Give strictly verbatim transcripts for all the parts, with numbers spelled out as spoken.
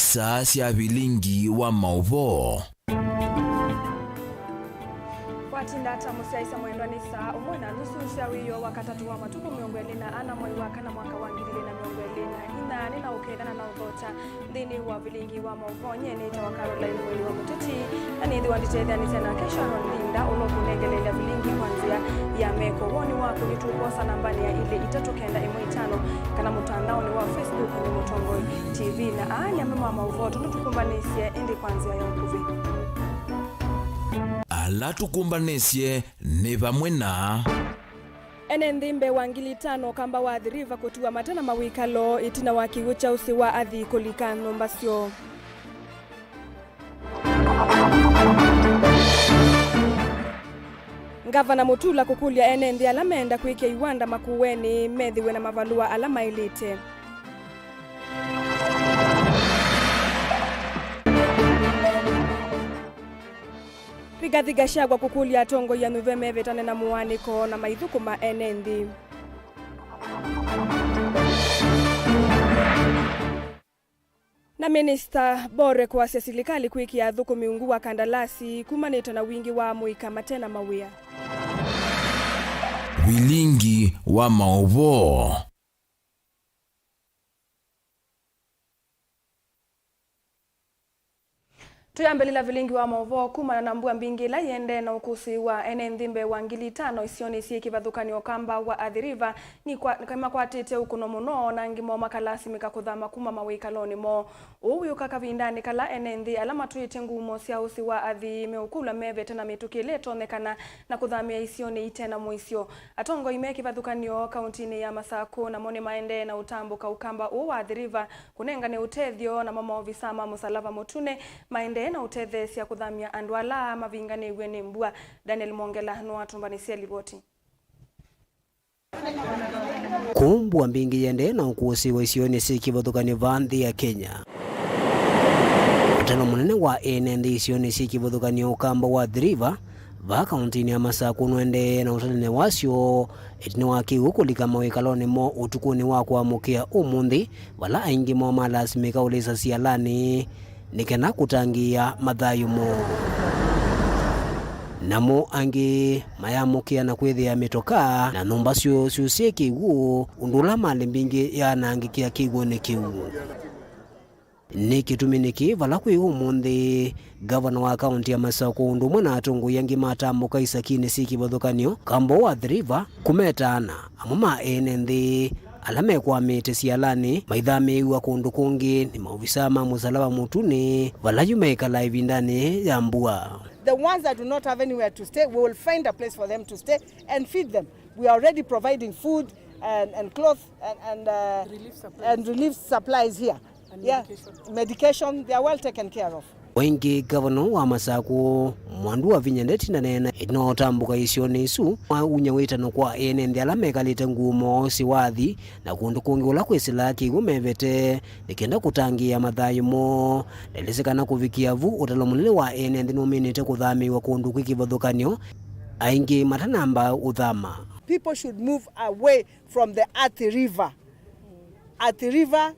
Saa sya vilingi wa maũvoo. Watinda ata mũsyaĩĩsya mwendwa? Nĩ saa ũmwe na nusu sya wĩoo wa katatũ wa matukũ mĩongo ĩlĩ na ana mwai wa kana mwaka wa ngili ilĩ na mĩongo ĩlĩ na inya. Nĩ na ũkethana na ũthokya nthĩnĩ wa vilingi wa maũvoo. Nyie nĩtawa Caroline Mwĩĩ wa Mũteti, na nĩthĩwa nditetheanĩsya nake Sharon Linda, ũla ũkũnengeleelya vilingi kwa nzĩa ya meko. Woni waku nĩtũkwosa nambanĩ ya ilĩ itatũ kenda ĩmwe itano, kana mũtandaonĩ wa Facebook nĩ Mũtongoi T V. Na aa nĩ amwe ma maũvoo tũndũ tũkũmbanĩsye, ĩndĩ kwa nzĩa ya ũkuvĩ. Ala tũkũmbanĩsye nĩ vamwe na. Ene nthĩ mbee wa ngili itano Kamba wa Athi River kũtiwa mate na mawĩkalo ĩtina wa kĩw'ũ kya ũsĩ wa athi kũlika nyũmba syoo. Ngavana Mutula kũkũlya ene nthĩ ala meenda kwĩkĩa iwanda Makueni methĩwe na mavalũa ala maĩlĩte. Rigathi Gachagua kũkũlya atongoi anyuve mevetane na mũaanĩko na maithũkũma ene nthĩ. Na Minista Bore kwasya silikalĩ kwĩkĩa athũkũmi ungu wa kandalasi kumanĩte na wingĩ wa amũika mate na mawĩa. Vilingi wa maũvoo. Tũyambĩlĩla vilingi wa maũvoo. Kumana na mbua mbingĩ ĩla ĩendee na ũkũsĩ wa ene nthĩ mbee wa ngili itano isionĩ syĩ kĩvathũkany'o Kamba wa Athi River, nĩkwa-, nĩmakwatĩte ũkũno mũno, na angĩ moo makalasimĩka kũthama kuma mawĩkalonĩ moo. Ũu wĩũka kavindanĩ kala ene nthĩ ala matwĩte ngumo sya ũsĩ wa athi meũkũlw'a mevete na mĩtũkĩ ĩla ĩtonyekana na kũthamĩa isionĩ ite na mũisyo. Atongoi me kĩvathũkany'o kauntinĩ ya Masakũ namo nĩmaendee na ũtambũka ũkamba ũũ wa Athi River, kũnengane ũtethyo, namo maovisa ma Mũsalava Mũtune maendee na ũtetheesya kũthamya andũ ala mavinganĩw'e nĩ mbua. Daniel Mwongela nũatũmbanĩsye livoti. Kũu mbua mbingĩ yĩendee na ũkũsĩ wa isionĩ syĩ kĩvathũkany'o vaa nthĩ ya Kenya. Ũtalo mũnene wa ene nthĩ isionĩ syĩ kĩvathũkany'o ũkamba wa Athi River vaa kauntinĩ ya Masakũ nũendee na ũtalany'a wasyo ĩtina wa kĩw'ũ kũlika mawĩkalonĩ moo ũtukũnĩ wa kũamũkĩa ũmũnthĩ, vala aingĩ moo malasimĩka ũlĩsa sialanĩ nĩ kenda kũtangĩĩa mathayũ moo. Namo angĩ mayamũkĩa na kwĩthĩa mĩtokaa na nyũmba syoo syusĩe kĩw'ũ, ũndũ ũla malĩ mbingĩ yaanangĩkĩa kĩw'ũnĩ kĩu. Nĩ kĩtumi nĩkĩ vala kwĩ ũmũnthĩ, ngavana wa kaunti ya Masakũ ũndũ ũmwe na atongoi angĩ matambũka isakinĩ syĩ kĩvathũkany'o Kamba wa Athi River kũmetaana amwe ma ene nthĩ ala mekwamĩte sialanĩ maithamĩĩw'a kũndũ kũngĩ nĩ maovisaa ma Mũsalava Mũtune, vala yu mekala ĩvindanĩ ya mbua. The ones that do not have anywhere to stay, we will find a place for them to stay and feed them. We are already providing food and, and cloth and, and, uh, relief supplies. And relief supplies here. And yeah, medication. Medication, they are well taken care of. O ĩngĩ, ngavana wa Masakũ, Mwandu wa Vinya ndetindanene ĩtina wa ũtambũka isionĩ isu, aunya wĩtano kwa ene nthĩ ala mekalĩte ngumo sya wathi na kũndũ kũngĩ ũla kwĩsĩlaa kĩw'ũ mevete nĩ kenda kũtangĩĩa mathayũ moo. Ndelĩsĩ kana kũvikĩa vu, ũtalo mũnene wa ene nthĩ nũminĩte kũthamĩĩw'a kũndũ kwĩ kĩvathũkany'o, aingĩ matanamba ũthama. People should move away from the Athi River. Athi River,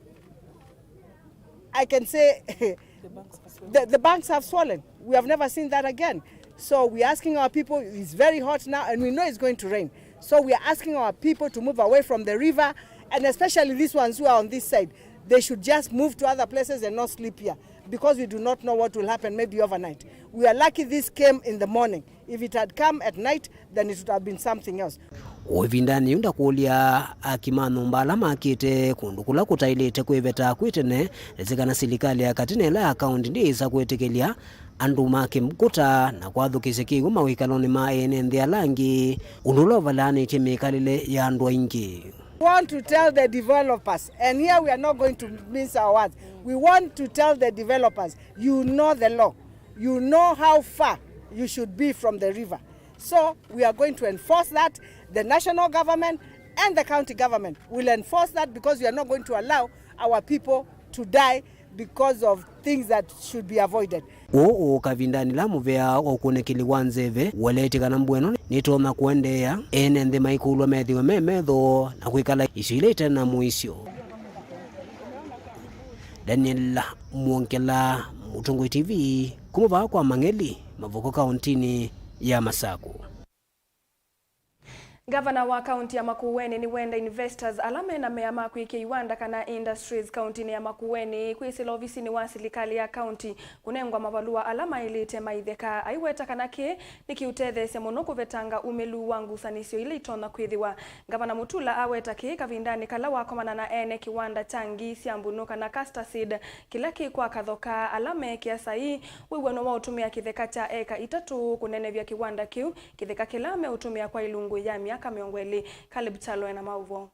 I can say, the, the banks have swollen. We have never seen that again. So we are asking our people, it's very hot now and we know it's going to rain. So we are asking our people to move away from the river, and especially these ones who are on this side, they should just move to other places and not sleep here, because we do not know what will happen maybe overnight. We are lucky this came in the morning. If it had come at night, then it would have been something else. O ĩvindanĩ yĩu ndakũlya aki ma nyũmba ala makĩte kũndũ kũla kũtaĩlĩte kwĩveta kwĩ tene, nĩsĩ kana silikalĩ ya katĩ na ĩla ya kaũnti ndĩĩsa kwĩtĩkĩlya andũ make ngũta na kwathũkĩsya kĩw'ũ mawĩkalonĩ ma ene nthĩ ala angĩ, ũndũ ũla ũvalaanĩtye mĩkalĩle ya andũ aingĩ. We want to tell the developers, and here we are not going to mince our words. We want to tell the developers, you know the law. You know how far you should be from the river. So we are going to enforce that. The national government and the county government will enforce that, because we are not going to allow our people to die because of things that should be avoided. Ũũ ũũ kavindanĩ la mũvea wa ũkunĩkĩli wa nzeve ũeleetye kana mbua ĩno nĩtonya kũendeea, ene nthĩ maikũlw'a methĩwe me metho na kwĩkala isio ila ite na mũisyo. Daniel Mwongela, Mũtongoi T V, kuma vaa kwa Mang'eli, Mavoko, kauntinĩ ya Masaku. Ngavana wa kaunti ya Makueni nĩwenda investors ala mena mea ma kwĩkĩa iwanda kana industries kauntinĩ ya Makueni kwĩsĩla ovisinĩ wa silikalĩ ya kaunti kũnengwa mavalũa ala maĩlĩte ma itheka, aiweta kana kĩĩ nĩkĩũtetheesya mũno kũvetanga umĩlu wa ngusanĩsyo ila itonya kwĩthĩwa. Ngavana Mutula aweta kĩĩ kavindanĩ kala wakomana na ene kĩwanda kya ngii sya mbũnũ kana Castor Seed kĩla kĩ kwa Kathoka, ala meekĩa saii wĩw'ano wa ũtũmĩa kĩtheka kya eka itatũ kũnenevya kĩwanda kĩu, kĩtheka kĩla meũtũmĩa kwa ilungu ya myaka mĩongo ĩlĩ. Caleb Kyalo ena maũvoo.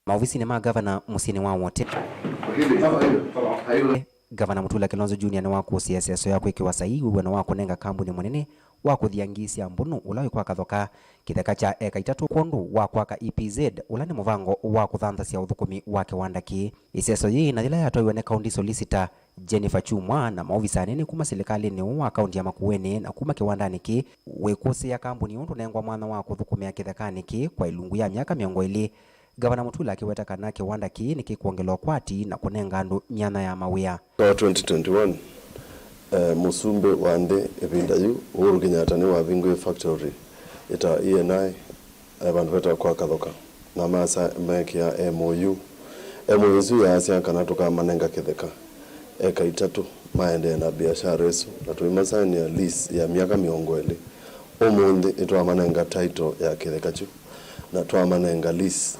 Maovisinĩ ma ngavana mũsyĩnĩ wa Wote, Ngavana Mutula Kilonzo Junior nĩwakũsĩe ĩseso ya kwĩkĩwa saii wĩw'ano wa kũnenga kambuni mũnene wa kũthia ngii sya mbũnũ ũla wĩ kwa Kathoka kĩtheka kya eka itatũ kwondũ wa kwaka E P Z, ũla nĩ mũvango wa kũthanthasya ũthũkũmi wa kĩwanda kĩĩ. Ĩseso yĩĩ na yĩla yatwaiwe nĩ County Solicitor Jennifer Chumwa na maovisa anene kuma silikalĩnĩ ũũ wa kaunti ya Makueni na kuma kĩwandanĩ kĩĩ, wĩkũsĩĩa kambuni ũũ ndũnengwa mwanya wa kũthũkũmĩa kĩthekanĩ kĩĩ kwa ilungu ya myaka mĩongo ĩlĩ. Ngavana Mutula akĩweta kana kĩwanda kĩĩ nĩkĩkwongela ũkwati na kũnenga andũ myanya ya mawĩa. Kwa twenty twenty-one, eh, mũsumbĩ wa nthĩ ĩvinda yu, Uhuru Kenyatta, nĩwavingũie factory ĩtawa E N I, eh, vandũ vetawa kwa Kathoka, na masa-, mekĩa M O U. M O U ĩsu yaasya kana tũkamanenga kĩtheka eka itatũ maendee na biashara ĩsu, na tũimasainĩa lease ya myaka mĩongo ĩlĩ. Ũmũnthĩ nĩtwamanenga title ya kĩtheka kyu na twamanenga lease.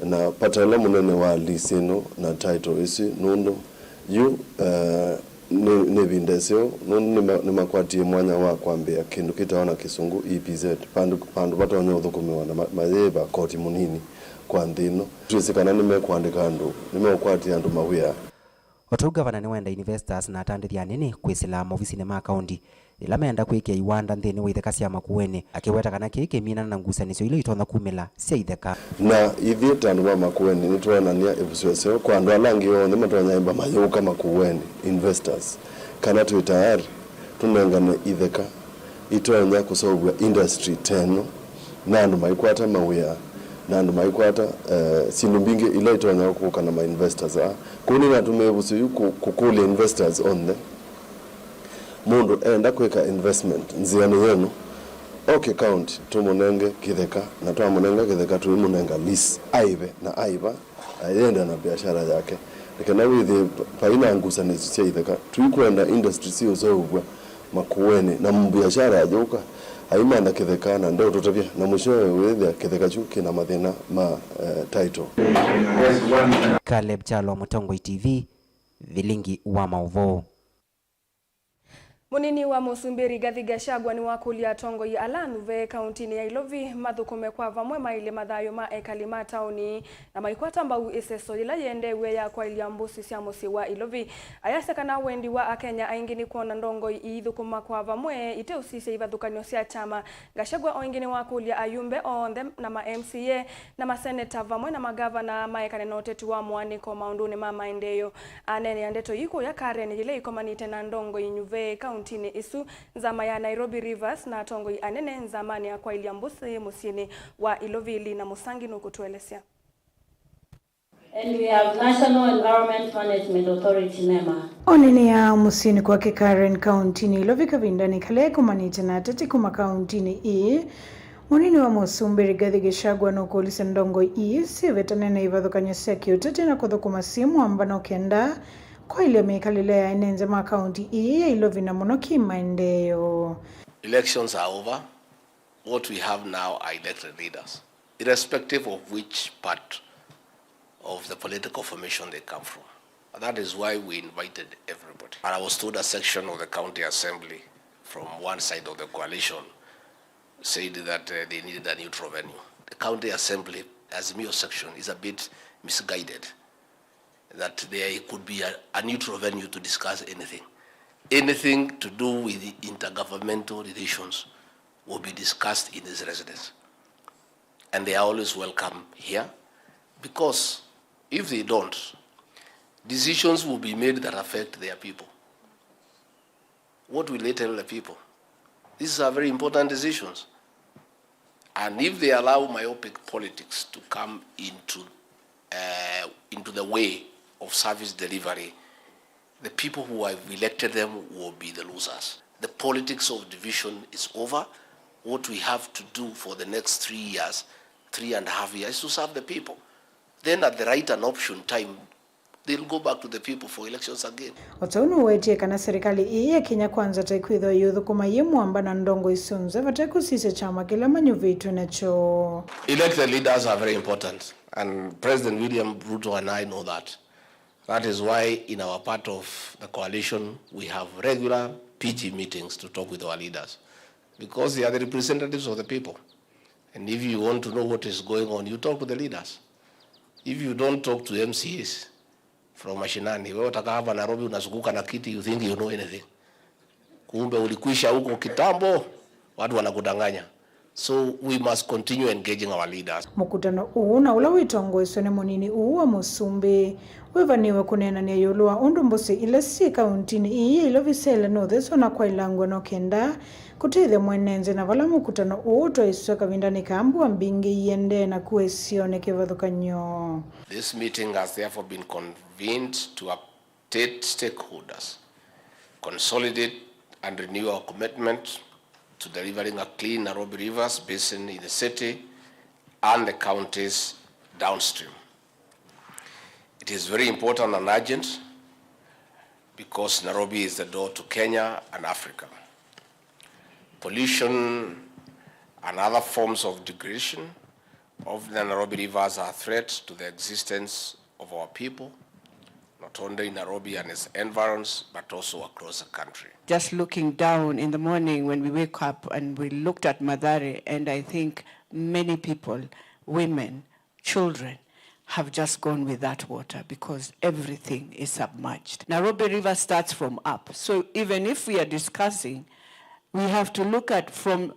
Na vata ũla mũnene wa lease ĩno na title ĩsu nũndũ yu, eh, nĩ, nĩ ĩvinda ĩseo, nũndũ nĩma-, nĩmakwatie mwanya wa kwambĩĩa kĩndũ kĩtawa na Kĩsũngũ E P Z, vandũ, vandũ vatonya ũthũkũmĩwa na ma-, mayĩva koti mũnini kwa nthĩ ĩno. Twĩsĩ kana nĩmekũandĩka andũ, nĩmeũkwatia andũ mawĩa. O ta ũu, ngavana nĩwenda investors na atandĩthya anene kwĩsĩla maovisinĩ ma kaunti yĩla meenda kwĩkĩa iwanda nthĩnĩ wa itheka sya Makueni, akĩweta kana kĩĩ kĩminana na ngusanĩsyo ila itonya kumĩla sya itheka. Na ithyĩ ta andũ ma Makueni nĩtwonany'a ĩvuso ĩseo kwa andũ ala angĩ onthe matonya ĩmba mayũka Makueni, investors, kana twĩ tayari tũnengane itheka itonya kũseũvw'a industry ta ĩno, na andũ maikwata mawĩa, na andũ maikwata, eh, syĩndũ mbingĩ ila itonya kũka na ma investors aa. Kwoou nĩnatũmĩe ĩvuso yu kũ-, kũkũlya investors onthe, mũndũ eenda kwĩka investment nzĩanĩ yenu, oke county tũmũnenge kĩtheka, na twamũnenga kĩtheka tũimũnenga lease, aĩve na aĩva, ayenda na biashara yake. Nĩ kana wĩthĩe vai na ngusanĩsyo sya itheka. Tũikwenda industry siũseũvw'a Makueni, na mbiashara ayũka, aimantha kĩtheka na ndeũtũtavya, na mũisyowe wĩthĩa kĩtheka kyu kĩna mathĩna ma, eh, title. Caleb Kyalo, Mũtongoi T V, vilingi wa maũvoo. Mũnini wa Mũsumbĩ Rigathi Gachagua nĩwakũlya atongoi ala anyuve kauntinĩ ya Ilovi mathũkũme kwa vamwe maĩle mathayũ ma ekali ma taoni na maikwata mbau ĩseso yĩla yĩendeew'e ya kwaĩlya mbũsi sya mũsyĩ wa Ilovi. Ayasya kana wendi wa Akenya aingĩ nĩ kwona ndongoi iithũkũma kwa vamwe iteũsisya ivathũkany'o sya kyama. Gachagua o ĩngĩ nĩwakũlya ayumbe onthe na ma M C A na maseneta vamwe na magavana maekane na ũteti wa mũanĩko maũndũnĩ ma maendeeo. Aneenea ndeto ii kũya Karen yĩla ĩkomanĩte na ndongoi nyuve kauntinĩ ĩsu, nzama ya Nairobi Rivers, na atongoi anene nzamanĩ ya kwaĩlya mbũsĩ mũsyĩnĩ wa Ilovi. Lina Mũsangi nũkũtũelesya. And we have National Environment Management Authority, nema. Oneenea mũsyĩnĩ kwake Karen, kauntinĩ Ilovi kavindanĩ kala ekomanĩte na ateti kuma kauntinĩ ĩĩ, mũnini wa Mũsumbĩ Rigathi Gachagua nũkũlisya ndongoi ii syĩvetane na ivathũkany'o sya kĩũteti na kũthũkũma syĩ mwambano kenda kwaĩlya mĩkalĩle ya ene nza ma kaunti ĩĩ ya Ilovi na mũno kĩ-maendeeo. Elections are over. What we have now are elected leaders, irrespective of which part of the political formation they come from. And that is why we invited everybody. And I was told a section of the county assembly from one side of the coalition said that, uh, they needed a neutral venue. The county assembly, Azimio section, is a bit misguided that there could be a, a neutral venue to discuss anything. Anything to do with the intergovernmental relations will be discussed in this residence. And they are always welcome here, because if they don't, decisions will be made that affect their people. What will they tell the people? These are very important decisions. And if they allow myopic politics to come into, uh, into the way of service delivery, the people who have elected them will be the losers. The politics of division is over. What we have to do for the next three years, three and a half years, is to serve the people. Then at the right and opportune time, they'll go back to the people for elections again. O ta ũu nũwetie kana serikali ĩĩ ya Kenya Kwanza ta ĩkwĩthĩwa yĩũthũkũma yĩ mwamba na ndongoi syonthe vate kũsisya kyama kĩla manyuvĩtwe nakyo. Elected leaders are very important, and President William Ruto and I know that. That is why in our part of the coalition, we have regular P G meetings to talk with our leaders, because they are the representatives of the people. And if you want to know what is going on, you talk to the leaders. If you don't talk to M C As from mashinani, wewe utakaa hapa Nairobi unazunguka na kiti, you think you know anything. Kumbe ulikwisha huko kitambo, watu wanakudanganya. So we must continue engaging our leaders. Mũkutano ũũ na ũla wĩtongoeswe nĩ mũnini ũũ wa mũsumbĩ wĩvanĩwe kũneenany'a ĩũlũ wa ũndũ mbũsĩ ila syĩ kauntinĩ ĩĩ ya Ilovi syaĩle nũtheswa na kwaĩlangw'a no kenda kũtethya mwene nthĩ na vala mũkutano ũũ ũtwaĩswe kavindanĩ ka mbua mbingĩ iendee na kũa ĩsionĩ kĩvathũkany'o. This meeting has therefore been convened to update stakeholders, consolidate and renew our commitment to delivering a clean Nairobi Rivers Basin in the city and the counties downstream. It is very important and urgent because Nairobi is the door to Kenya and Africa. Pollution and other forms of degradation of the Nairobi rivers are a threat to the existence of our people, not only in Nairobi and its environs, but also across the country. Just looking down in the morning when we wake up and we looked at Mathare, and I think many people, women, children have just gone with that water because everything is submerged. Nairobi River starts from up. So even if we are discussing, we have to look at from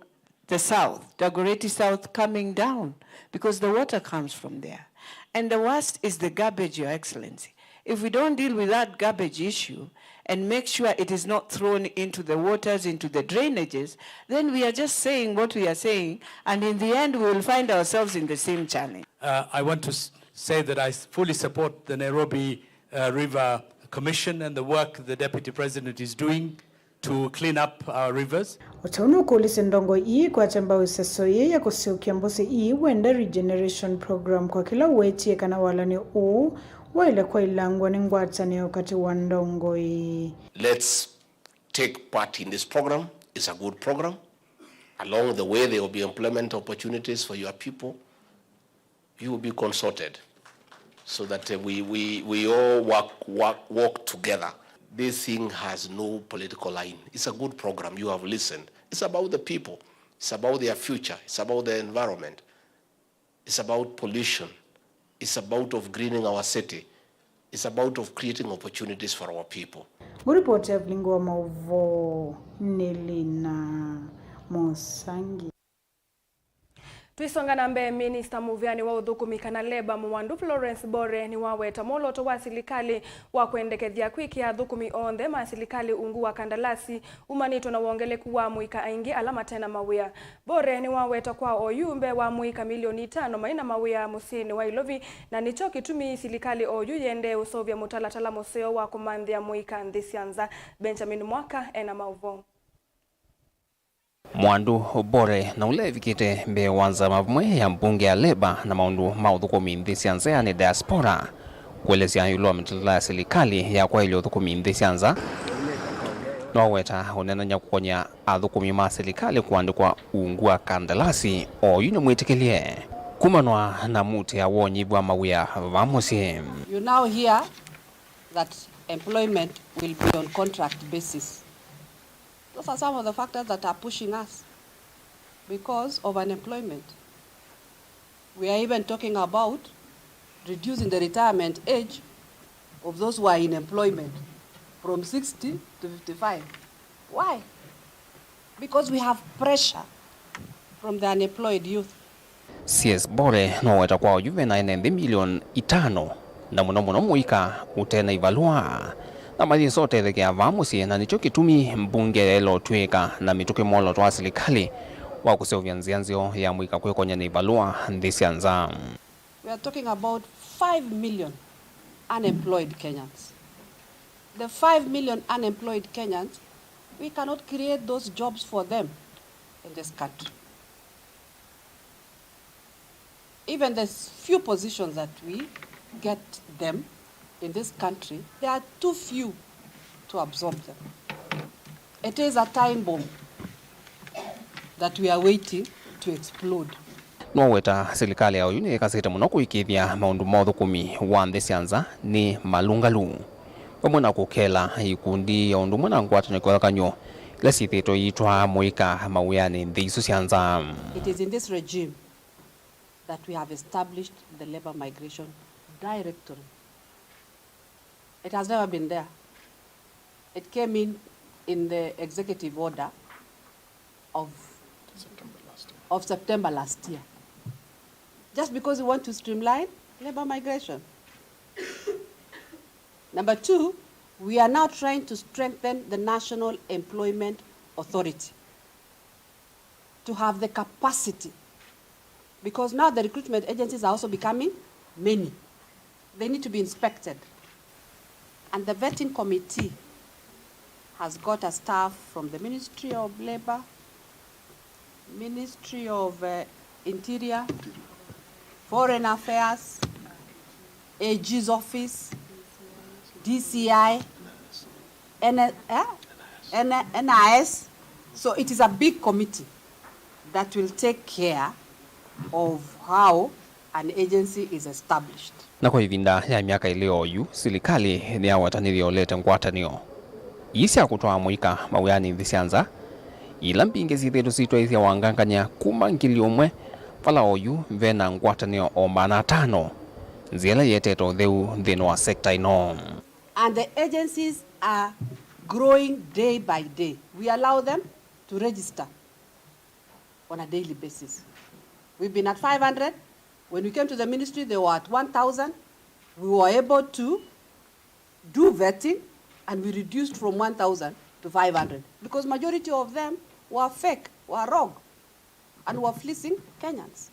the south, Dagoretti South coming down, because the water comes from there. And the worst is the garbage, Your Excellency. If we don't deal with that garbage issue and make sure it is not thrown into the waters, into the drainages, then we are just saying what we are saying, and in the end we will find ourselves in the same challenge. Uh, I want to s-, say that I s-, fully support the Nairobi, uh, River Commission and the work the Deputy President is doing to clean up our rivers. O ta ũu nũkũlĩsye ndongoi ii ĩkwate mbau ĩseso yĩĩ ya kũseũkya mbũsĩ ii wenda regeneration program kwa kĩla ũwetie kana walany'o ũũ waĩle kwaĩlangw'a nĩ ngwatanĩo katĩ wa ndongoi. Let's take part in this program. It's a good program. Along the way, there will be employment opportunities for your people. You will be consulted so that, uh, we, we, we all work, work, work together. This thing has no political line. It's a good program. You have listened. It's about the people. It's about their future. It's about the environment. It's about pollution. It's about of greening our city. It's about of creating opportunities for our people. Ngũripoti ya vilingi wa maũvoo nĩ Lina Mũsangi. Twisonga na mbee, minista mũvĩanĩ wa ũthũkũmi kana Labour Mwandu Florence Bore nĩwaweta mwolooto wa silikalĩ wa kwendekethya kwĩkĩa athũkũmi onthe ma silikalĩ ungu wa kandalasi umanĩtwe na wongeleku wa amũika aingĩ ala mate na mawĩa. Bore nĩwaweta kwa oyu mbee wa amũika milioni itano mai na mawĩa mũsyĩnĩ wa Ilovi, na nĩkyo kĩtumi silikalĩ oyu yĩendee ũseũvya mũtalatala mũseo wa kũmanthĩa amũika nthĩ sya nza. Benjamin Mwaka ena maũvoo. Mwandu Bore, na ũla evikĩte mbee wa nzama vamwe ya mbunge ya Labour na maũndũ ma ũthũkũmi nthĩ sya nza, yaani diaspora, kũelesya ĩũlũ wa mĩtalatala ya silikalĩ ya kwaĩlya ũthũkũmi nthĩ sya nza, nĩwaweta ũneenany'a kũkony'a athũkũmi ma silikalĩ kũandĩkwa ungu wa kandalasi. Oyu nĩmwĩtĩkĩlye kumanwa na mũtĩa wa ũnyivu wa mawĩa vaa mũsyĩ. You now hear that employment will be on contract basis. Those are some of the factors that are pushing us because of unemployment. We are even talking about reducing the retirement age of those who are in employment from sixty to fifty-five. Why? Because we have pressure from the unemployed youth. C S Bore noweta kwa oyu vena ene nthĩ milioni itano, na mũno mũno mũika ũte na ivalũa, na mayĩsa ũtethekea vaa mũsyĩ, na nĩkyo kĩtumi mbunge yaĩle ũtw'ĩka na mĩtũkĩ mwolooto wa silikalĩ wa kũseũvya nzĩa nzeo ya mũika kwĩkony'a na ivalũa nthĩ sya nza. We are talking about five million Unemployed Kenyans. The five million unemployed Kenyans, we cannot create those jobs for them in this country. Even the s- few positions that we get them in this country, they are too few to absorb them. It is a time bomb that we are waiting to explode. Noweta silikalĩ ya oyu nĩyĩkasĩte mũno kũĩkĩĩthya maũndũ ma ũthũkũmi wa nthĩ sya nza nĩ malũngalu, vamwe na kũkela ikundi ya ũndũ ũmwe na ngwatanĩo kĩvathũkany'o ila syĩthĩĩtwe iitwaa mũika mawĩanĩ nthĩ isu sya nza. It is in this regime that we have established the Labour Migration Directorate. It has never been there. It came in in the executive order of September last year. Of September last year. Just because we want to streamline labor migration. Number two, we are now trying to strengthen the National Employment Authority to have the capacity, because now the recruitment agencies are also becoming many. They need to be inspected. And the vetting committee has got a staff from the Ministry of Labor, Ministry of, uh, Interior, Foreign Affairs, A G's office, D C I, N-, eh? N-, N I S. So it is a big committee that will take care of how an agency is established. Na kwa ĩvinda ya myaka ĩlĩ oyu, silikalĩ nĩyawetanĩthye ũlete ngwatanĩo ii sya kũtwaa mũika mawĩanĩ nthĩ sya nza, ila mbingĩ syĩthĩĩtwe syĩtwaĩĩsya wangangany'a kuma ngili ũmwe, vala oyu ve na ngwatanĩo o maana atano, nzĩa ĩla ĩetete ũtheu nthĩnĩ wa sekta ĩno. And the agencies are growing day by day. We allow them to register on a daily basis. We've been at five hundred. When we came to the ministry, they were at one thousand. We were able to do vetting, and we reduced from one thousand to five hundred because majority of them were fake, were rogue, and were fleecing Kenyans.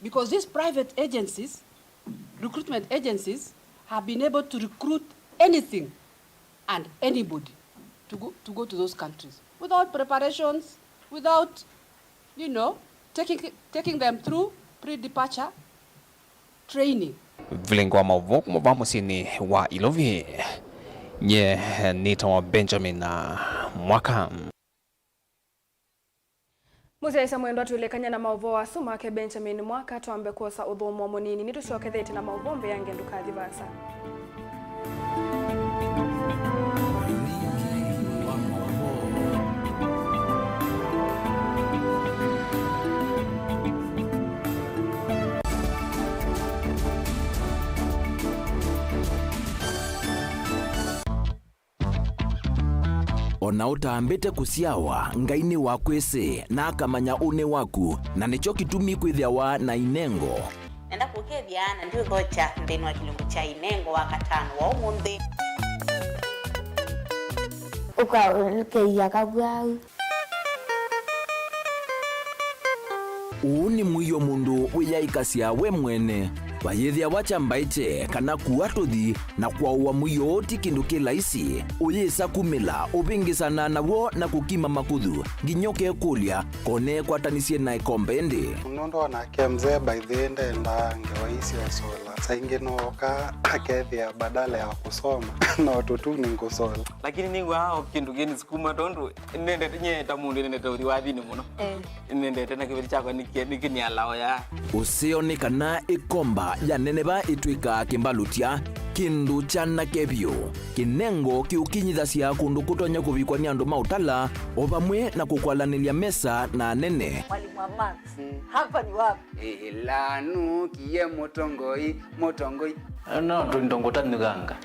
Because these private agencies, recruitment agencies, have been able to recruit anything and anybody to go, to go to those countries without preparations, without, you know, taking, taking them through pre-departure training. Vilingi wa maũvoo kuma vaa mũsyĩnĩ wa Ilovi, nye nĩtawa Benjamin Mwaka. Mũsyaĩĩsya mwendwa, twĩlekany'a na maũvoo asu make Benjamin Mwaka, twambe kwosa ũthũmũo mũnini. Nĩtũsyokethete na maũvoo mbee ya ngendi, ndũkathi vaasa. O na ũtambĩte kũsyawa, Ngai nĩwakwĩsĩ, na akamanya ũnĩ waku, na nĩkyo kĩtumi kwĩthĩawa na inengo. Nenda kũkethya na ndiũthokya nthĩnĩ wa kĩlungu kya inengo wa katano wa ũmũnthĩ. Ũkaũlũkĩia kavwau. Ũũ nĩ mũio mũndũ wĩyaĩkasya we mwene. Vayĩthĩawa kya mbaĩkye kana kua tũthi, na kwaũa mũio ũũ ti kĩndũ kĩ laisi. Ũyĩsa kumĩla, ũvĩngĩsana naw'o na kũkima makũthũ, nginya ũkekũlya, ko neekwatanisye na ĩkombe ĩndĩ? Nũndũ o nake mzee by the way ndendaa ngewa ii sya ũsola. Saa ingĩ nooka akethĩa badala ya kũsoma no tũtuni ngũsola. Lakini nĩw'aa o kĩndũ kĩnĩsukuma tondũ nĩnendete, nyie ta mũndũ nĩnendete ũthi wathinĩ mũno. Eh. Nĩnendete na kĩveti kyakwa nĩkĩ-, nĩkĩnialao ya. Ũseo nĩ kana ĩkomba ya neneva ĩtw'ĩkaa kĩmbalũtya, kĩndũ kyanake vyũ. Kĩnengo kĩũkinyithasya kũndũ kũtonya kũvikwa nĩ andũ ma ũtala, o vamwe na kũkwalanĩlya mesa na anene. Mwalimu wa maths, hapa ni wapi? Ĩla nũkie mũtongoi, mũtongoi. No tũindo ngũtanyũkanga.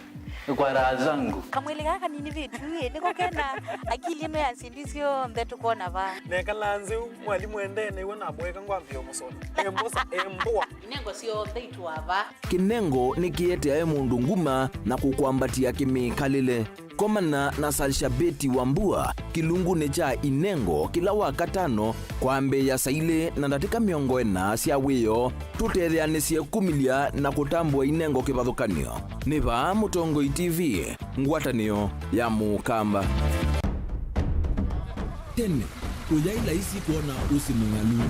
Kwa raha zangu. Kamwĩlĩ kaa kanini vitu ĩ, nĩko kena akili ĩno ya syĩndũ syonthe tũkwona vaa. Nekalaa nzĩ ũ, mwalimũ endee nĩw'o namũeka ngwambĩĩa mũsola. Embosa, emboa. Inengo syonthe itũa vaa. Kĩnengo nĩkĩeteae mũndũ nguma na kũkwambatĩa kĩmĩkalĩle. Komana na Salshabeti Wambua kĩlungunĩ kya Inengo kĩla Wakatano kwambĩĩa saa ilĩ na ndatĩka mĩongo ĩna sya wĩoo, tũtetheanĩsye kumĩlya na kũtambũa Inengo kĩvathũkany'o. Nĩ vaa Mũtongoi T V, ngwatanĩo ya Mũkamba. Tene, kũyaĩ laisi kwona ũsĩ mũng'alu.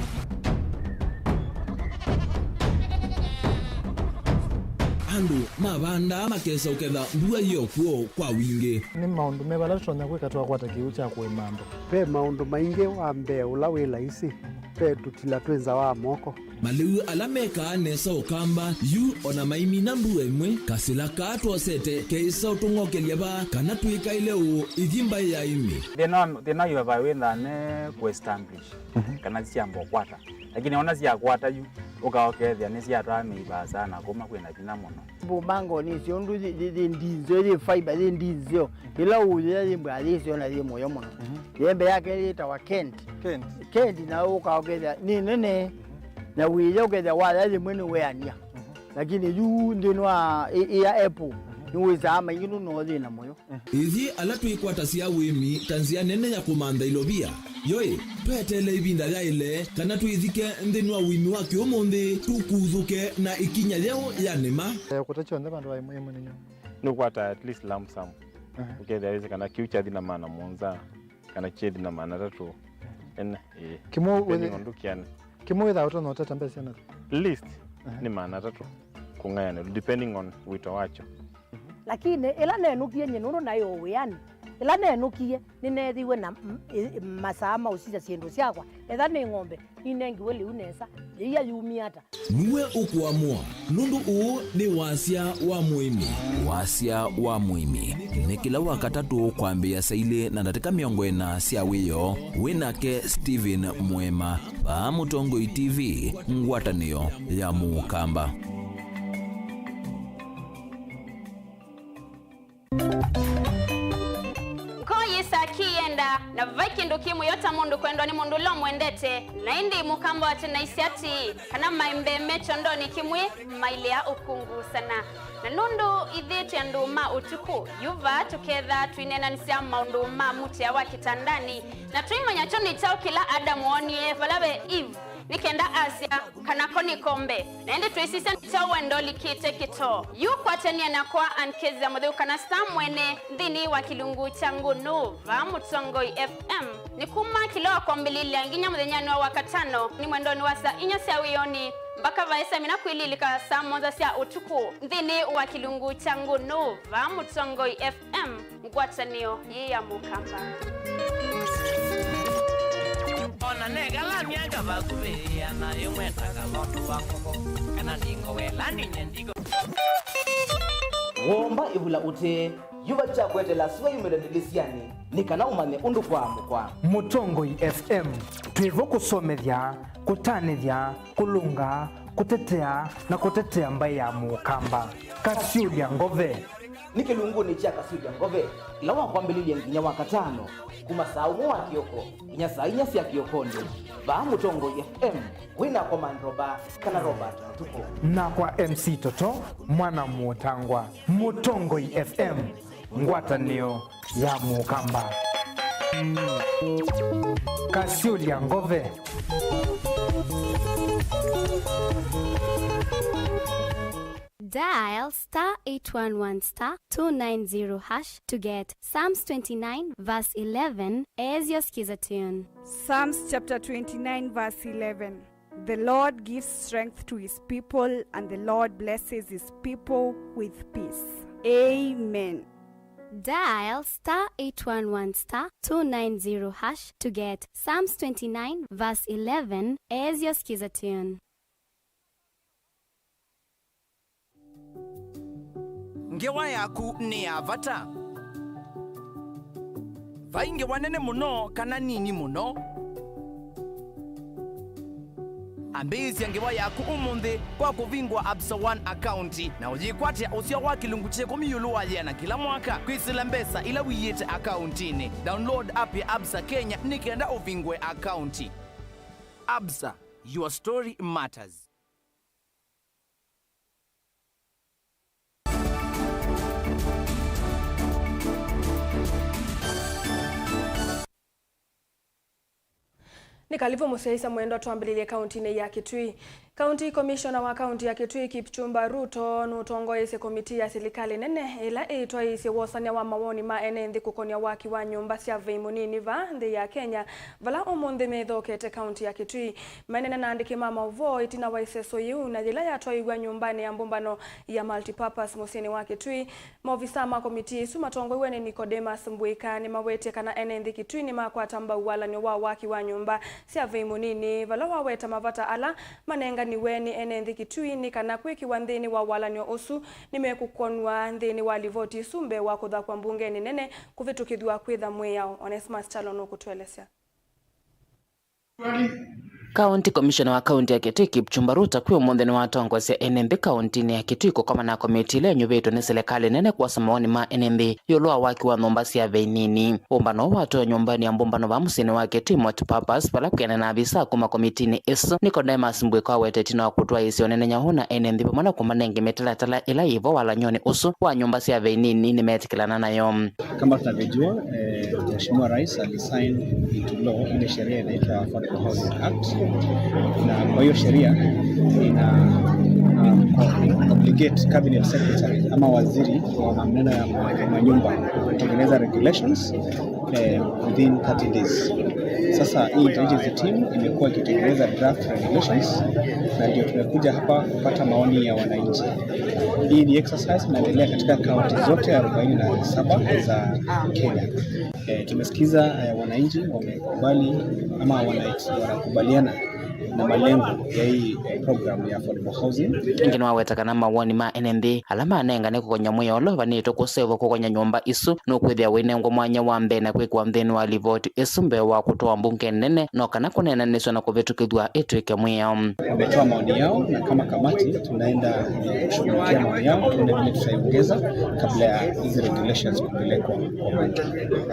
Andũ mavandaa makesa ũketha mbua yĩ o kw'o kwa wingĩ. Nĩ maũndũ meva ala tũtonya kwĩka twakwata kĩw'ũ kya kũĩma andũ? Ve maũndũ maingĩ. Wa mbee ũla wĩ laisi, ve tũtila twĩ nza wa moko. Malĩu ala mekaa nesa Ũkamba, yu o na maimina mbua ĩmwe, kasĩla kaa twosete keĩsa ũtũng'okelya vaa kana twĩkaĩle ũũ ĩthi mbaĩ ya ĩmĩ. Thĩna wa, thĩna wa vaa wĩthaa ne kũ-establish, mhm, kana syamba ũkwata. Lakini ona syakwata yu, ũka ũkethĩa nĩsyatwaa mĩivaa sana kuma kwĩna vinya mũno. Mbumangoni icio ũndũ yĩ, yĩ, yĩ ndinzeo, yĩ fiber, yĩ ndinzeo. Ĩla ũyĩa yĩ mbwa yĩsyo na yĩ mũyo mũno. Mhm. Yembe yake yĩtawa Kent. Kent. Kent na ũka ũkethĩa nĩ nene. Mhm. Na wĩya ũkethĩa waya yĩmwe nĩ weania. Mhm. Lakini yu nthĩnĩ wa ĩ, ĩ ya apple, mhm, nĩ wĩsaa maingĩ nũno thĩna mũyo. Ithyĩ ala twĩkwatasya ũĩmi ta nzĩa nene ya kũmantha ilovia, yoĩ, tweteele ĩvinda yaĩle kana twĩthike nthĩnĩ wa ũĩmi wa kĩũmũnthĩ, tũkuthũke na ĩkinya yeũ ya nĩma. Eh, kũta kyonthe vandũ va ĩmwe ĩmwe nĩ nyũmũ. Nũkwata at least lump sum. Aha. Ũkethĩa wĩsĩ kana kĩu kyathi na maana mũonza, kana kyethi na maana atatũ. Ene, ĩĩ. Kĩmwe depending wĩthĩ-, on ndũkĩane. Kĩmwe wĩthaa ũtonya ũtata mbesa syana? Least, aha, nĩ maana atatũ kũng'ayanĩlwa, depending on wĩto wakyo. Lakini ĩla nenũkie nyie, nũndũ naĩ o wĩanĩ, ĩla nenũkie, nĩneethiwe na m-, ĩ-, masaa ma ũsisya syĩndũ syakwa. Etha nĩ ng'ombe, ninengiwe lĩu nesa, yĩia yumie ata? Nue ũkũamũa, nũndũ ũũ nĩ wasya wa mũĩmi. Wasya wa mũĩmi nĩ kĩla Wakatatũ kwambĩĩa saa ilĩ na ndatĩka mĩongo ĩna sya wĩoo, wĩ nake Stephen Mwema, vaa Mũtongoi T V, ngwatanĩo ya Mũkamba. Ngoo yĩsaa kĩyenda, na vai kĩndũ kĩ mũyo ta mũndũ kwendwa nĩ mũndũ ũla ũmwendete, na ĩndĩ Mũkamba wa tene aisye atĩĩ, kana maembe me kyondonĩ kĩmwe mailea ũkungu sana. Na nũndũ ithyĩ twĩ andũ ma ũtukũ, yu vaa tũkethaa tũineenanĩsya maũndũ ma mũtĩa wa kĩtandanĩ, na tũimanya kyo nĩ kyaũ kĩla Adamu woonie vala ve Eve, nĩ kenda asya, kana ko nĩ kombe. Na ĩndĩ twĩsisya nĩ kyaũ wendo ũlikĩte kĩtoo. Yu kwatany'a nakwa Ann Kezia Mũtheu kana Star Mwene nthĩnĩ wa kĩlungu kya Ngũnũ vaa Mũtongoi F M. Nĩ kuma kĩla wa kwambĩlĩlya nginya mũthenyanĩ wa Wakatano, nĩ mwendonĩ wa saa inya sya wĩonĩ, mbaka vaĩsa mina kwĩlilĩka saa mũonza sya ũtukũ, nthĩnĩ wa kĩlungu kya Ngũnũ vaa Mũtongoi F M. Ngwatanĩo yĩ ya Mũkamba. Ona negala myaka vakuvĩ, ana ĩmwe ta kavondu wa koko, kana ndingo wela ninye ndigo. Womba ĩvula ũtee, yuva kya kwetela sua yumĩle ndĩlĩsyanĩ, nĩ kana ũmanye ũndũ kwaamũkwa. Mũtongoi F M, twĩvo kũsomethya, kũtanĩthya, kũlũnga, kũtetea, na kũtetea mbaĩ ya Mũkamba. Kasyũlya Ngove. Nĩ kĩlungunĩ kya Kasyũlya Ngove, ĩla wa kwambĩlĩlya nginya Wakatano, kuma saa ũmwe wa kĩoko nginya saa inya sya kĩokonĩ, vaa Mũtongoi F M, wĩ nakwa Mandroba kana Robert Mũtukũ. Nakwa M C Toto, mwana Mũtangwa. Mũtongoi F M, ngwatanĩo ya Mũkamba. Kasyũlya Ngove. Dial star eight one one star two nine zero hash to get Psalms twenty-nine verse eleven as your skiza tune. Psalms chapter twenty-nine verse eleven. The Lord gives strength to his people, and the Lord blesses his people with peace. Amen. Dial star eight one one star two nine zero hash to get Psalms twenty-nine verse eleven as your skiza tune. Ngewa yaku nĩ ya vata. Vai ngewa nene mũno kana nini mũno. Ambĩĩsya ngewa yaku ũmũnthĩ kwa kũvingũa Absa One akaunti na ũyĩkwatĩa ũseo wa kĩlungu kya ĩkũmi ĩũlũ wa yĩana kĩla mwaka kwĩsĩla mbesa ila ũiĩte akauntinĩ. Download app ya Absa Kenya nĩ kenda ũvingũe akaunti. Absa, your story matters. Nĩ kalivu mũsyaĩĩsya mwendwa, twambĩlĩlye kauntinĩ ya Kitui. County Commissioner wa kaunti ya Kitui, Kipchumba Ruto, nũtongoeisye komitii ya silikalĩ nene ĩla ĩitwaĩĩsye wosany'a wa mawoni ma ene nthĩ kũkonĩa waki wa nyũmba sya vei mũnini vaa nthĩ ya Kenya, vala ũmũnthĩ methokete kaunti ya Kitui. Maineena na andĩki ma maũvoo ĩtina wa ĩseso yĩu na yĩla yatwaiw'a nyũmbanĩ ya mbũmbano ya Multipurpose mũsyĩnĩ wa Kitui, maovisaa ma komitii ĩsu matongoew'e nĩ Nicodemus Mbwĩka nĩmawetie kana ene nthĩ Kitui nĩmakwata mbau walany'o wa waki wa nyũmba sya vei mũnini, vala waweta mavata ala manenganiwe nĩ ene nthĩ Kitui nĩ kana kwĩkĩwa nthĩnĩ wa walany'o ũsu nĩmekũkonw'a nthĩnĩ wa livoti ĩsu mbee wa kũthakwa mbungenĩ nene kũvĩtũkĩthw'a kwĩtha mwĩao. Onesmus Kyalo nũkũtũelesya. County Commissioner wa kaunti ya Kitui, Kipchumba Ruto, kwĩ ũmũnthĩ nĩwatongoesya ene nthĩ kauntinĩ ya Kitui kũkomana na komitii ĩla ĩnyuvĩtwe nĩ silikalĩ nene kwosa mawoni ma ene nthĩ ĩũlũ wa waki wa nyũmba sya vei nini. Ũmbano ũũ watwĩe nyũmbanĩ ya mbũmbano vaa mũsyĩnĩ wa Kitui Multipurpose, vala kwĩanana na avisaa kuma komitinĩ ĩsu, Nicodemus Mbwĩka awetete ĩtina wa kũtwaĩĩsya ũnenenya ũũ na ene nthĩ vamwe na kũmanenge mĩtalatala ĩla yĩ vo walany'onĩ ũsu wa nyũmba sya vei nini nĩmetĩkĩlana nayo. Kama tunavyojua, eh, Mheshimiwa Rais alisign into law ile sheria inaitwa Affordable Housing Act, na kwa hiyo sheria ina, um, obligate cabinet secretary ama waziri wa maneno ya ma-, manyumba kutengeneza regulations, eh, within thirty days. Sasa hii interagency team imekuwa ikitengeneza draft regulations, na ndio tumekuja hapa kupata maoni ya wananchi. Hii ni exercise inaendelea katika kaunti zote arobaini na saba za Kenya. Eh, tumesikiza, eh, wananchi wamekubali ama wana-, wanakubaliana na malengo ya hii, eh, program ya affordable housing. Ĩngĩ nĩwaweta kana mawoni ma ene nthĩ ala manengane kũkony'a mwĩao ũla ũvanĩtwe kũseũvw'a kũkony'a nyũmba isu nũkwĩthĩa wĩnengwa mwanya wa mbee na kwĩkĩwa nthĩnĩ wa livoti ĩsu mbee wa kũtwawa mbunge nene, no kana kũneenanĩsw'a na kũvĩtũkĩthw'a ĩtw'ĩke mwĩao. Wametoa maoni yao, na kama kamati tunaenda, eh, kushughulikia maoni yao, tuone vile tutaiongeza kabla ya hizi regulations kupelekwa kwa bunge.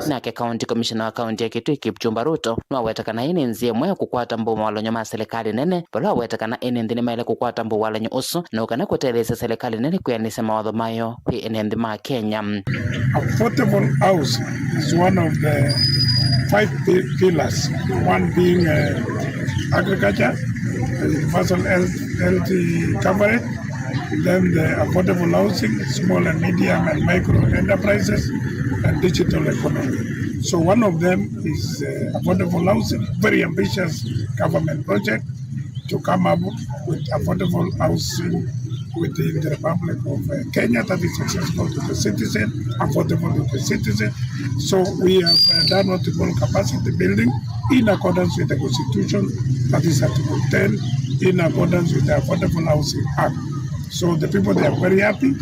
Nake County Commissioner wa kaunti ya Kitui, Kipchumba Ruto, nĩwaweta kana ĩĩ nĩ nzĩa ĩmwe ya kũkwata mbau mawalany'o ma silikalĩ nene, vala waweta kana ene nthĩ nĩmaĩle kũkwata mbau walany'o ũsu, na kana kũtetheesya silikalĩ nene kwĩanĩsya mawatho mayo kwĩ ene nthĩ ma Kenya. Affordable housing is one of the five pi-, pillars, one being, uh, agriculture, universal health, health coverage, then the affordable housing, small and medium and micro enterprises, and digital economy. So one of them is, uh, affordable housing, very ambitious government project to come up with affordable housing within the Republic of, uh, Kenya that is accessible to the citizen, affordable to the citizen. So we have, uh, done what we call capacity building in accordance with the Constitution, that is Article ten, in accordance with the Affordable Housing Act. So the people, they are very happy.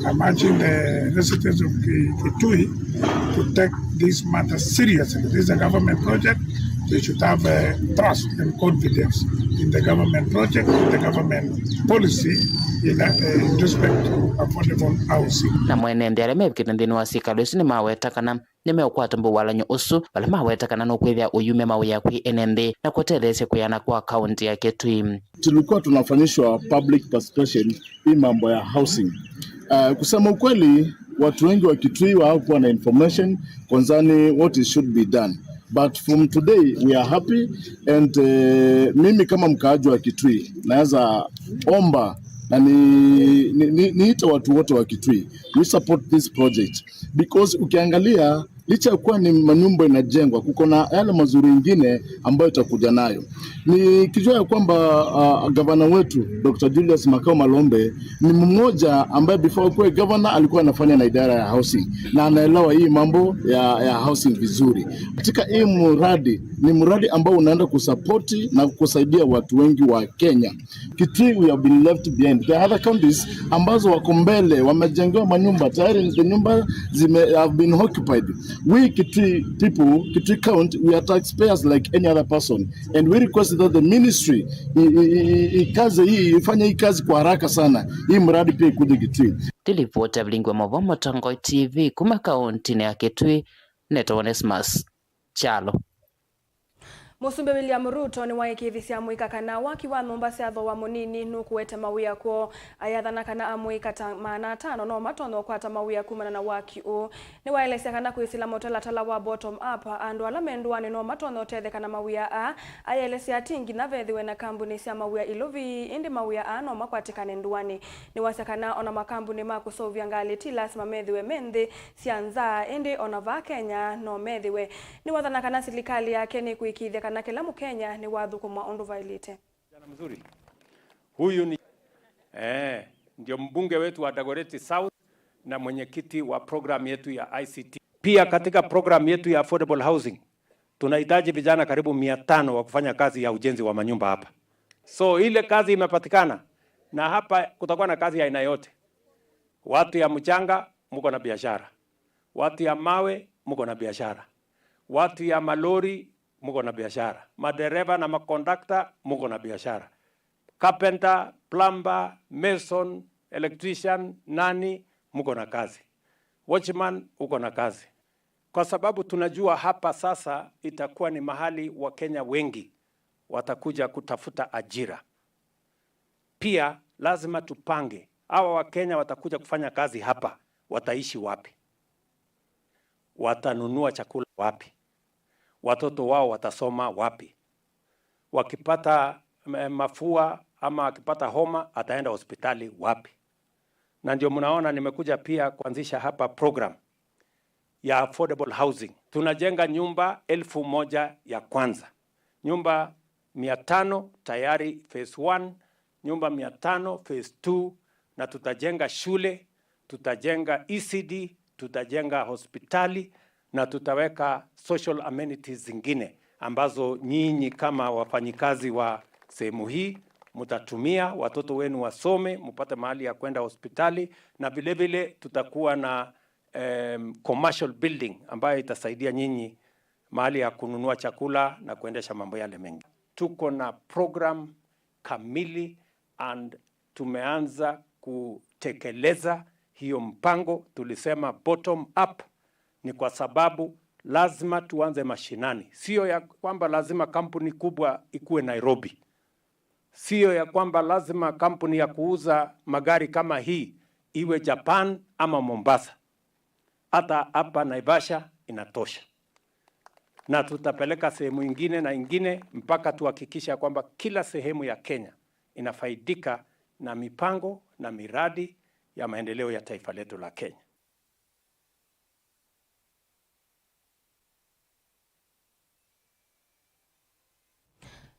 I'm urging the residents of Ki-, Kitui to take this matter seriously. This is a government project. They should have, uh, trust and confidence in the government project, in the government policy in, uh, in respect to affordable housing. Na mwene nthĩ ala mevikĩte nthĩnĩ wa syĩkalo isu nĩmaweta kana nĩmeũkwata mbau walany'o ũsu, vala maweta kana nũkwĩthĩa ũyumya mawĩa kwĩ ene nthĩ na kũtetheesya kwĩana kwa kaunti ya Kitui. Tulikuwa tunafanyishwa public participation hii mambo ya housing. Uh, kusema ukweli, watu wengi wa Kitui hawakuwa na information concerning what is should be done. But from today, we are happy, and, uh, mimi kama mkaaji wa Kitui, naweza omba na ni, ni, ni, niite watu wote wa Kitui, we support this project, because ukiangalia, licha ya kuwa ni manyumba inajengwa, kuko na yale mazuri ingine ambayo itakuja nayo. Nikijua ya kwamba, uh, gavana wetu, Doctor Julius Makau Malombe, ni mmoja ambaye before akuwe gavana alikuwa anafanya na idara ya housing, na anaelewa hii mambo ya, ya housing vizuri. Katika hii mradi, ni mradi ambao unaenda kusapoti na kusaidia watu wengi wa Kenya. Kitui, we have been left behind. There are other counties ambazo wako mbele, wamejengewa manyumba tayari, the nyumba zime, have been occupied. We Kitui people, Kitui County, we are taxpayers like any other person, and we request that the ministry i, i, i, i, ikaze hii, ifanye hii kazi kwa haraka sana, hii mradi pia ikuje Kitui. Nĩ ripoti ya Vilingi wa Mauvoo, Mũtongoi T V, kuma kauntinĩ ya Kitui, nĩtawa Onesmus Kyalo. Mũsumbĩ William Ruto nĩwaĩkĩĩthisye amũika kana waki wa nyũmba sya thooa mũnini nũkũete mawĩa kwoo. Ayathana kana amũika ta maana atano no matonye ũkwata mawĩa kumana na waki ũũ. Nĩwaelesya kana kwĩsĩla mũtalatala wa bottom up, andũ ala me ndũanĩ no matonye ũtetheka na mawĩa aa. Ayaelesya ati nginya vethĩwe na kambuni sya mawĩa ilovi, ĩndĩ mawĩa aa no makwatĩkane ndũanĩ. Nĩwasya kana ona makambuni ma kũseũvya ngalĩ ti lasima methĩwe me nthĩ sya nza, ĩndĩ ona vaa Kenya no methĩwe. Nĩwathana kana silikalĩ yake nĩkwĩkĩĩthya kana kĩla Mũkenya nĩwathũkũma ũndũ vaĩlĩte. Kijana mzuri. Huyu ni, eh, ndio mbunge wetu wa Dagoretti South na mwenyekiti wa program yetu ya I C T. Pia katika program yetu ya affordable housing, tunahitaji vijana karibu mia tano wa kufanya kazi ya ujenzi wa manyumba hapa. So ile kazi imepatikana, na hapa kutakuwa na kazi ya aina yote. Watu ya mchanga, mko na biashara. Watu ya mawe, mko na biashara. Watu ya malori, mko na biashara. Madereva na makondakta, mko na biashara. Carpenter, plumber, mason, electrician, nani, mko na kazi. Watchman, uko na kazi. Kwa sababu tunajua hapa sasa itakuwa ni mahali Wakenya wengi watakuja kutafuta ajira. Pia lazima tupange, hawa Wakenya watakuja kufanya kazi hapa, wataishi wapi? Watanunua chakula wapi? Watoto wao watasoma wapi? Wakipata, eh, mafua ama akipata homa, ataenda hospitali wapi? Na ndio mnaona nimekuja pia kuanzisha hapa program ya affordable housing. Tunajenga nyumba elfu moja ya kwanza. Nyumba mia tano tayari phase one, nyumba mia tano phase two, na tutajenga shule, tutajenga E C D, tutajenga hospitali, na tutaweka social amenities zingine ambazo nyinyi kama wafanyikazi wa sehemu hii mtatumia, watoto wenu wasome, mpate mahali ya kwenda hospitali, na vile vile tutakuwa na, em, commercial building ambayo itasaidia nyinyi mahali ya kununua chakula na kuendesha mambo yale mengi. Tuko na program kamili and tumeanza kutekeleza hiyo mpango. Tulisema bottom up ni kwa sababu lazima tuanze mashinani. Sio ya kwamba lazima kampuni kubwa ikuwe Nairobi. Sio ya kwamba lazima kampuni ya kuuza magari kama hii iwe Japan ama Mombasa. Hata hapa Naivasha inatosha. Na tutapeleka sehemu ingine na ingine mpaka tuhakikisha kwamba kila sehemu ya Kenya inafaidika na mipango na miradi ya maendeleo ya taifa letu la Kenya.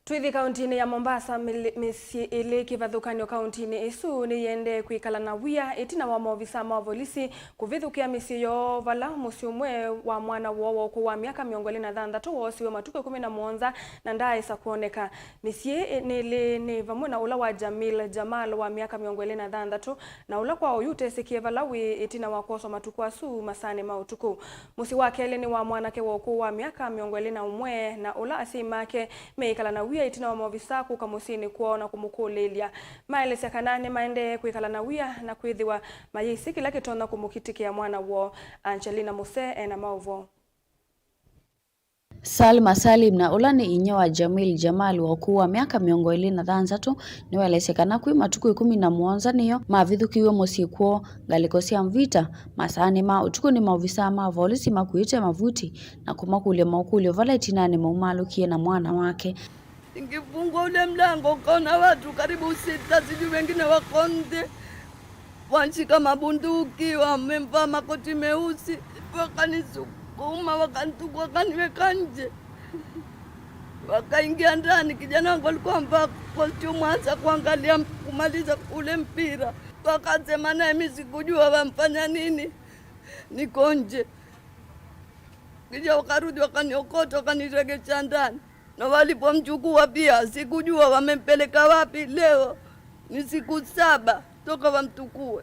Twĩthi kauntinĩ ya Mombasa, mĩlĩ-, mĩsyĩ ĩlĩ kĩvathũkany'o kauntinĩ ĩsu nĩyĩendee kwĩkala na wia ĩtina wa maovisa ma volisi kũvithũkĩa mĩsyĩ yoo, vala mũsyĩ ũmwe wa mwana woo wa ũkũũ wa myaka mĩongo ĩlĩ na thanthatũ woosiwe matukũ ĩkũmi na mũonza na ndaaĩsa kwoneka. Mĩsyĩ ĩ-, nĩ ĩlĩ nĩ vamwe na ũla wa Jamil Jamal wa myaka mĩongo ĩlĩ na thanthatũ, na ũla kwa oyu ũtesĩkĩe vala wĩ ĩtina wa kwoswa matukũ asu masaanĩ ma ũtukũ. Mũsyĩ wa kelĩ nĩ wa mwanake wa ũkũũ wa myaka mĩongo ĩlĩ na ũmwe, na ũla asyai make meĩkala na wia ĩtina wa maovisa kũka mũsyĩnĩ kwoo na kũmũkũlĩĩlya. Maelesya kana nĩmaendee kwĩkala na wia na kwĩthĩwa mayĩsĩ kĩla kĩtonya kũmũkitĩkĩa mwana woo. Angelina Muse ena maũvoo. Salma Salim, na ũla nĩ inyia wa Jamil Jamal wa ũkũũ wa myaka mĩongo ĩlĩ na thanthatũ, nĩwaelesye kana kwĩ matukũ ĩkũmi na mũonza nĩyo mavithũkĩiwe mũsyĩ kwoo ngalĩko sya Mvita masaanĩ ma ũtukũ nĩ maovisaa ma volisi makuĩte mavuti na kũmakũlya maũkũlyo vala ĩtinanĩ maumalũkie na mwana wake. Ningefungua ule mlango, ukaona watu karibu sita, sijui wengine wako nje. Wanshika mabunduki, wamevaa makoti meusi, wakanisukuma, wakanitukua, wakaniweka nje. Wakaingia ndani, kijana wangu alikuwa amevaa costume, anza kuangalia, kumaliza ule mpira. Wakasema naye, mimi sikujua wamfanya nini, niko nje. Kisha wakarudi, wakaniokota, wakaniregesha ndani. Na walipomchukua pia, sikujua wamempeleka wapi. Leo ni siku saba toka wamtukue.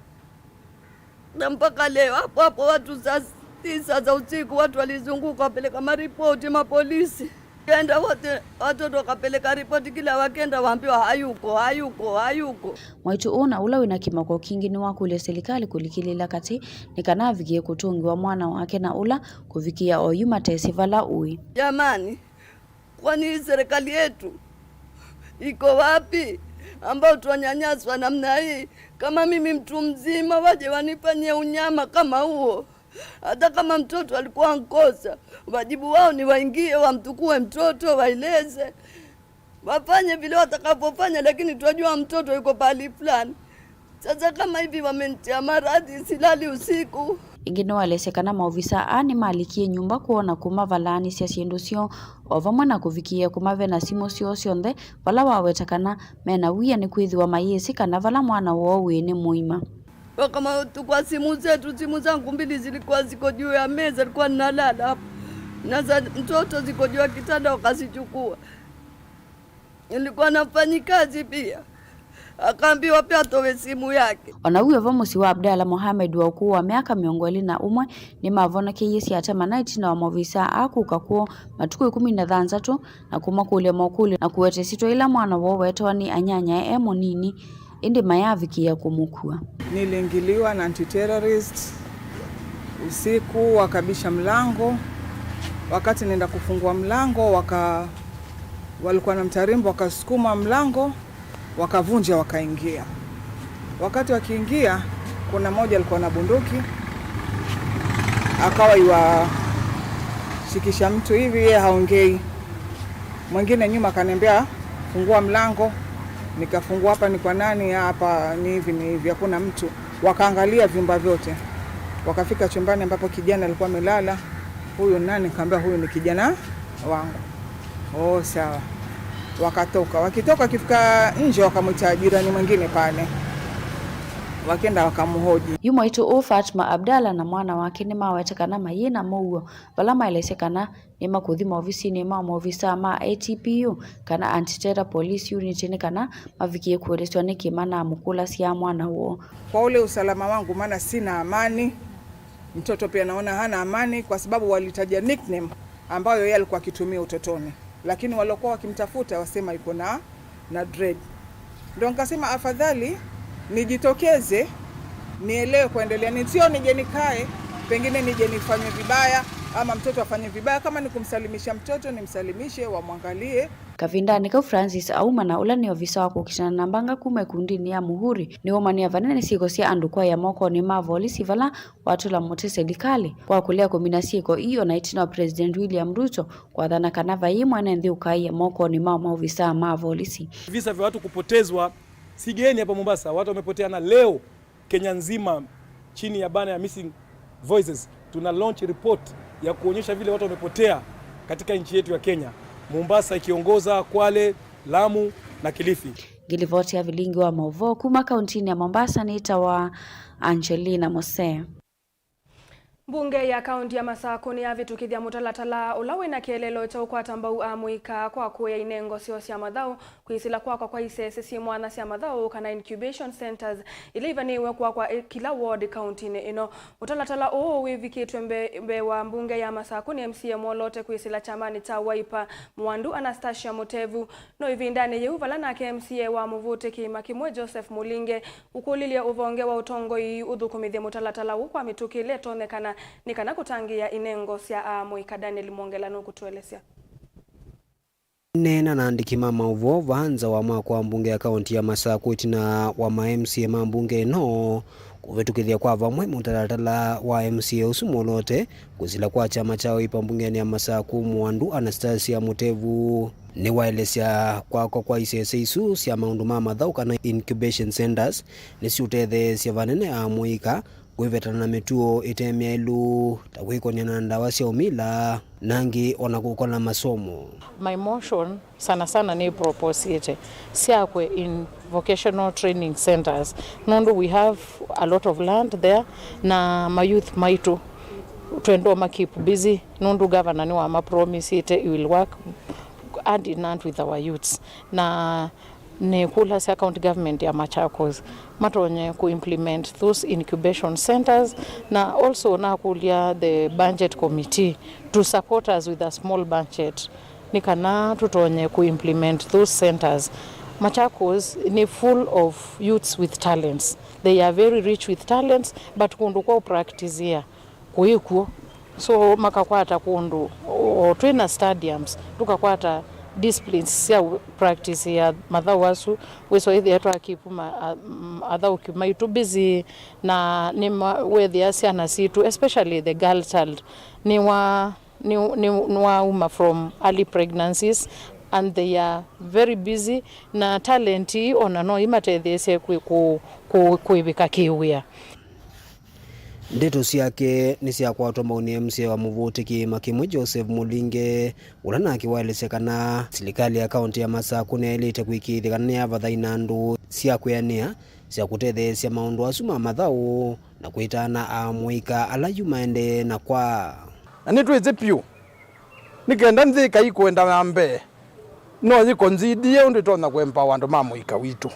Na mpaka leo, hapo hapo watu saa tisa za usiku, watu walizunguka, wapeleka maripoti, mapolisi. Kenda wote, watoto wakapeleka ripoti, kila wakenda waambiwa, "Hayuko, hayuko, hayuko." Mwaitũ ũũ na ũla wĩna kĩmako kingĩ nĩwakũlya silikalĩ kũlikĩlĩĩla katĩ nĩ kana avikie kũtũngĩwa mwana wake na ũla kũvikĩa oyu matesĩ vala ũĩ. Jamani, Kwani hii serikali yetu iko wapi, ambao tunanyanyaswa namna hii? Kama mimi mtu mzima, waje wanifanyie unyama kama huo? Hata kama mtoto alikuwa ankosa, wajibu wao ni waingie, wamtukue mtoto, waeleze, wafanye vile watakavyofanya, lakini tunajua mtoto yuko pahali fulani. Sasa kama hivi wamenitia maradhi, silali usiku. Ĩngĩ nĩwaelesya kana maovisa aa nĩmalikie nyũmba kwoo na kũmavalaanĩsya syĩndũ syoo, o vamwe na kũvikĩĩa kũmavena simũ syoo syonthe, vala waweta kana mena wia nĩkwĩthĩwa mayĩsĩ kana vala mwana woo wĩ nĩ mũima. Wakamatukua simu zetu, simu zangu mbili zilikuwa ziko juu ya meza, nilikuwa ninalala hapo, na za mtoto ziko juu ya kitanda, wakazichukua. Nilikuwa na mfanyikazi pia, akaambiwa pia atowe simu yake. O na wĩ o vo, mũsyĩ wa Abdallah Mohamed wa ũkũũ wa myaka mĩongo ĩlĩ na ũmwe nĩmavonokeie syatema na ĩtina wa maovisa aa kũka kwoo matukũ ĩkũmi na thanthatũ na kũmakũlya mokũlyo na kũweta ĩsyĩtwa yĩla mwana woo weetawa nĩ anyanyae e mũnini, ĩndĩ mayavikĩĩa kũmũkua. Niliingiliwa na anti-terrorist usiku, wakabisha mlango. Wakati naenda kufungua mlango, waka-, walikuwa na mtarimbo, wakasukuma mlango, wakavunja, wakaingia. Wakati wakiingia, kuna mmoja alikuwa na bunduki, akawa iwashikisha mtu hivi, yeye haongei. Mwingine nyuma akaniambia, "Fungua mlango." Nikafungua, "Hapa ni kwa nani?" "Hapa ni hivi, ni hivi, hakuna mtu." Wakaangalia vyumba vyote, wakafika chumbani ambapo kijana alikuwa amelala. "Huyu nani?" Nikamwambia, "Huyu ni kijana wangu." "Oh, sawa." Wakatoka, wakitoka, wakifika nje, wakamwita jirani mwingine pale, wakenda wakamhoji. Yu mwaitũ ũũ Fatma Abdallah na mwana wake nĩmaweta kana mayĩ na mũuo, vala maelesya kana nĩmakũthi maovisinĩ ma maovisaa ma A T P U kana Anti-Terror Police Unit nĩ kana mavikĩe kũeleswa nĩkĩ manamũkũlasya mwana woo. Kwa ule usalama wangu, maana sina amani, mtoto pia naona hana amani, kwa sababu walitaja nickname ambayo yeye alikuwa akitumia utotoni, lakini waliokuwa wakimtafuta wasema iko na, na dread. Ndio nikasema afadhali nijitokeze, nielewe kuendelea, nisio nije nikae, pengine nije nifanywe vibaya ama mtoto afanywe vibaya. Kama ni kumsalimisha mtoto, nimsalimishe, wamwangalie. Kavindanĩ kau, Francis Auma, na ũla nĩ ovisa wa kũkitana na mbanga kuma ĩkundinĩ ya Muhuri, nĩwaumanĩa vanene syĩko sya andũ kwaĩa mokonĩ ma volisi vala watũla mũtĩ silikalĩ kwa kũlea kũmina syĩko ii, o na ĩtina wa President William Ruto kwathana kana vaiĩ mwene nthĩ ũkaĩa mokonĩ ma maovisaa ma volisi. Visa vya watu kupotezwa si geni hapa Mombasa. Watu wamepotea, na leo Kenya nzima chini ya bana ya Missing Voices tuna launch report ya kuonyesha vile watu wamepotea katika nchi yetu ya Kenya, Mombasa ikiongoza, Kwale, Lamu na Kilifi. Ngilivoti ya vilingi wa mauvoo kuma kauntinĩ ya Mombasa nĩtawa Angelina Mose. Mbunge ya kaunti ya Masakũ nĩyavĩtũkĩthya mũtalatala ũla wĩna kĩeleelo kya ũkwata mbau amũika kwa kũĩa inengo syoo sya mathaũ kwĩsĩla kwakwa kwa isese syĩ mwanya sya mathaũ, kana incubation centres, ila ivanĩĩwe kwakwa ĩ-, kila ward kauntinĩ ĩno. Mũtalatala ũũ wĩvikĩtw'e mbe-, mbee wa mbunge ya Masakũ nĩ M C A mwoloote kwĩsĩla kyamanĩ kya Wiper, Mwandu Anastasia Mutevu. No ĩvindanĩ yĩu, vala nake M C A wa Mũvũtĩ kĩĩma kĩmwe, Joseph Mulinge, ũkũlilye ũvonge wa ũtongoi ũthũkũmĩthye mũtalatala ũũ kwa mĩtũkĩ ĩla ĩtonyekana nĩ kana kũtangĩĩa inengo sya aamũika. Daniel Mwongela nũkũtũelesya. Neena na andĩki ma maũvoo vaa nza wa mwako wa mbunge ya kaunti ya Masakũ ĩtina wa ma M C A ma mbunge ĩno kũvĩtũkĩthya kwa vamwe mũtalatala wa M C A ũsu mwoloote kwĩsĩla kwa kyama kya Wiper mbungenĩ ya Masakũ, Mwandu Anastasia Mutevu. Nĩwaelesya kwakwa kwa isese isu sya maũndũ ma mathaũ kana incubation centres nĩsiũtetheesya vanene amũika kwĩvetana na mĩtuo ĩte myaĩlu, ta kwĩkony'a na ndawa sya ũmila, na angĩ o na kũkona masomo. My motion sana sana nĩ proposĩte syakwe in vocational training centres, nũndũ we have a lot of land there, na ma youth maitũ twendwa ma keep busy, nũndũ governor nĩwamapromisĩte he will work hand in hand with our youths, na nĩkũlasya county government ya Machakos matonye ku implement those incubation centres, na also nakũlya the budget committee to support us with a small budget nĩ kana tũtonye ku implement those centres. Machakos nĩ full of youths with talents, they are very rich with talents, but kũndũ kwa practice kũĩ kw'o. So makakwata kũndũ o, o twĩ na stadiums, tũkakwata disciplines sya practice ya mathaũ asu, wĩsa ĩthĩa twakipu ma, a, m-, athaũki maitũ busy, na nĩ ma, wethĩa syana sitũ, especially the girl child, nĩwa, nĩ, nĩ, nĩwauma from early pregnancies and they are very busy, na talent ii ona no imatetheesye kwĩ, kũ, kũ, kwĩvĩka kĩwĩa. Ndeto syake nĩsyakwatwa mbau nĩ M C A wa Mũvũtĩ Kĩĩma Kĩmwe, Joseph Mũlinge, ũla nake waelesya kana silikalĩ ya kaũntĩ ya Masakũ nĩyaĩlĩte kũĩkĩĩthya kana nĩyavatha inandũ sya kwĩanĩa sya kũtetheesya maũndũ asu ma mathaũ na kwĩtana amũika ala yu maendee na kwaa. Na nĩtwĩsĩ vyũ, nĩ kenda nthĩ ĩkai kũenda na mbee, no yĩkonzidie ũndũ ĩtonya kũempower andũ ma mũika witũ.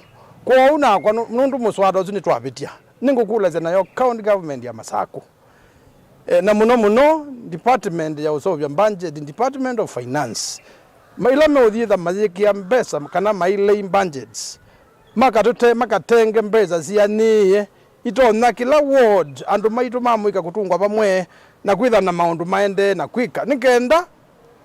Kwoou nakwa nũ-, nũndũ mũswada ũsu nĩtwavĩtya, nĩngũkũlasya nayo county government ya Masakũ. Eh, na mũno mũno department ya ũseũvya budget, Department of Finance. Ma-, ila meũthiĩtha mayĩkĩa mbesa kana mailei budgets, makatũte-, makatenge mbesa sianĩĩe, itonya kĩla ward andũ maitũ ma mũika kũtũngwa vamwe na kwĩtha na maũndũ maendee na kwĩka. Nĩ kenda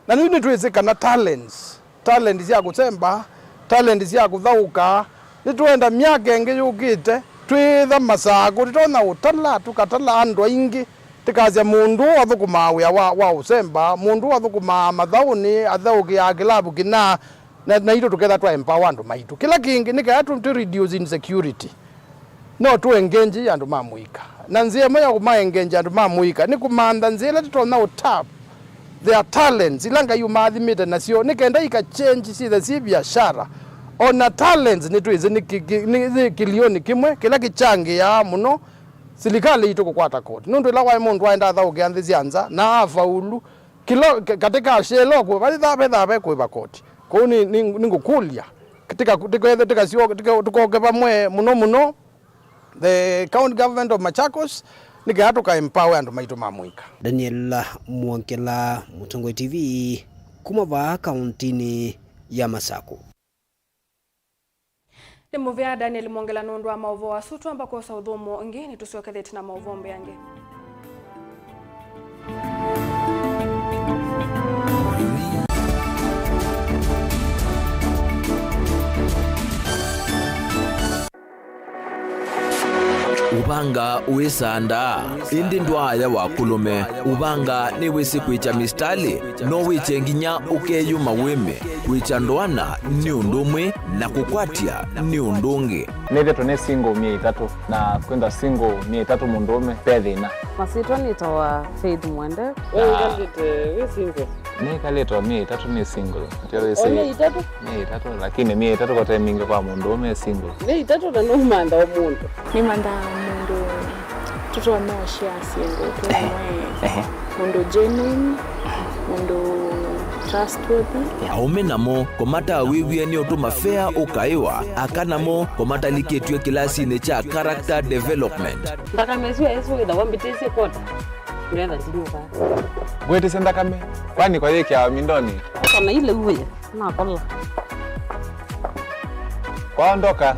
Na yu nĩtwĩsĩ kana talents, talent sya kũsemba, talent sya kũthaũka, nĩtwenda myaka ĩngĩ yũkĩte, twĩtha Masakũ, tũtonya ũtala, tũkatala andũ aingĩ, tĩkasya mũndũ ũũ athũkũmaa wĩa wa, wa ũsemba, mũndũ ũũ athũkũmaa mathaũnĩ, athaũkĩaa kĩlavu kĩna, na, naitũ tũketha twa empower andũ maitũ. Kĩla kĩngĩ, nĩ kenda tũ, tũ reduce insecurity. No tũ engage andũ ma mũika. Na nzĩa ĩmwe ya kũma engage andũ ma mũika nĩ kũmantha nzĩa ila tũtonya ũ tap their talents, ila Ngai ũmaathimĩte nasyo, nĩ kenda ika change syĩthe syĩ viashara. O na talents nĩtwĩsĩ nĩ kĩ-, kĩ-, nĩ, nĩ kĩlionĩ kĩmwe kĩla kĩkyangĩaa mũno silikalĩ itũ kũkwata koti. Nũndũ ĩla waĩ mũndũ waenda athaũkĩa nthĩ sya nza na afaulu, kĩla, ka-, katĩ ka syelo kũĩva, ĩthaa vethaa ve kũĩva koti. Kwoou nĩ, nĩ, nĩngũkũlya, tĩka-, tĩkethe, tĩkasyo-, tĩka-, tũkoke vamwe mũno mũno, the county government of Machakos, nĩ kenda tũka empower andũ maitũ ma mũika. Daniel Mwongela, Mũtongoi T V, kuma vaa kauntinĩ ya Masakũ. Nĩ mũvea Daniel Mwongela nũndũ wa maũvoo asu. Twamba kwosa ũthũmũo ũngĩ, nĩtũsyokethete na maũvoo mbeange. Ũvanga wĩsaa ndaa, ĩndĩ ndwaaya wa kũlũme. Ũvanga nĩwĩsĩ kwĩkya mĩsitalĩ, no wĩkye nginya ũkeyũma wĩme, kwĩkya ndoana nĩ ũndũ ũmwe, na kũkwatya nĩ ũndũ ũngĩ. Nĩthĩtwe nĩ single myei ĩtatũ, na kwĩthwa single myei ĩtatũ mũndũũme ve thĩna. Masyĩtwa nĩtawa Faith Mwende. We wĩkalĩte wĩ single? Nĩkalĩte o myei ĩtatũ nĩ single. Ndio wĩsĩ. O myei ĩtatũ? Myei ĩtatũ, lakini myei ĩtatũ kote mingĩ kwa mũndũũme e single. Myei ĩtatũ na nũmantha o mũndũ. Nĩmanthaa mũndũ tũtonya ũshare syĩndũ twĩ amwe. Ehe. Mũndũ genuine, mũndũ trustworthy. Aũme namo kũmatawĩw'e nĩ ũtũma fea ũkaĩwa, aka namo kũmatalikĩtw'e kĩlasinĩ kya character development. Nthakame ĩsu yaĩsĩ wĩthawa mbĩtĩsye kwota. Ngetha ndinyuka. Ngwĩtĩsye nthakame, kwani kwayĩkĩawa mindonĩ? Kana ile uwe, nakola. Kwaondoka,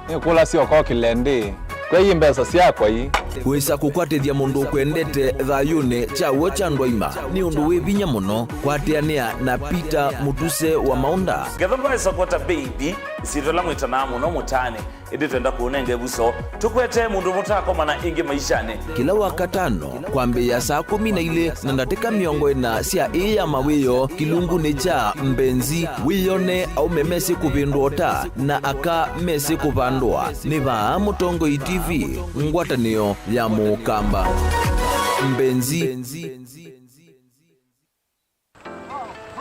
nĩkũlasya ũkokile ndĩ. Kwei mbesa syakwa ii. Kwĩsa kũkwatĩthya mũndũ ũkwendete thayũnĩ kya w'o kya ndwaima nĩ ũndũ wĩ vinya mũno. Kwatĩanĩa na Peter Mũtuse wa Maũnda. Ngetha ndwaĩsa kwota baby, ĩsyĩtwa ĩla mwĩtanaa mũno mũtaanĩ. Ĩndĩ twenda kũũnenga ĩvuso, tũkwete mũndũ mũtaakomana ĩngĩ maishanĩ. Kĩla Wakatano, kwambĩĩa saa kũmi na ilĩ na ndatĩka mĩongo ĩna sya ĩĩ ya mawĩoo, kĩlungunĩ kya Mbenzi, wĩyone aũme mesĩ kũvĩndũa ũta na aka mesĩ kũvandũa. Nĩ vaa Mũtongoi T V, ngwatanĩo ya Mũkamba. Mbenzi.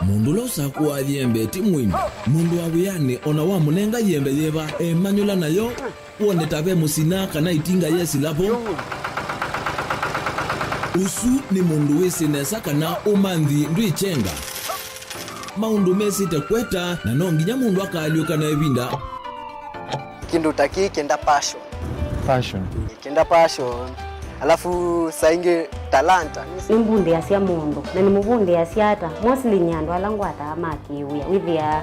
Mũndũ ũla ũsakũaa yembe ti mũimi. Mũndũ wa wĩanĩ o na wamũnenga yembe yĩva, emanyũla nayo, wone ta ve mũsina kana ĩtinga yesĩla vo. Ũsu nĩ mũndũ wĩsĩ nesa kana ũmanthi ndwĩkyenga. Maũndũ mesĩte kweta, na no nginya mũndũ akaalyũka na ĩvinda. Kĩndũ ta kĩĩ kĩenda passion. Passion. Kĩenda passion. Alafu saa ingĩ talanta. Nĩmbundĩasya mũndũ, na nĩmũvundĩasya ata? Mostly nĩ andũ ala ngwataa ma kĩwĩa. Wĩthĩaa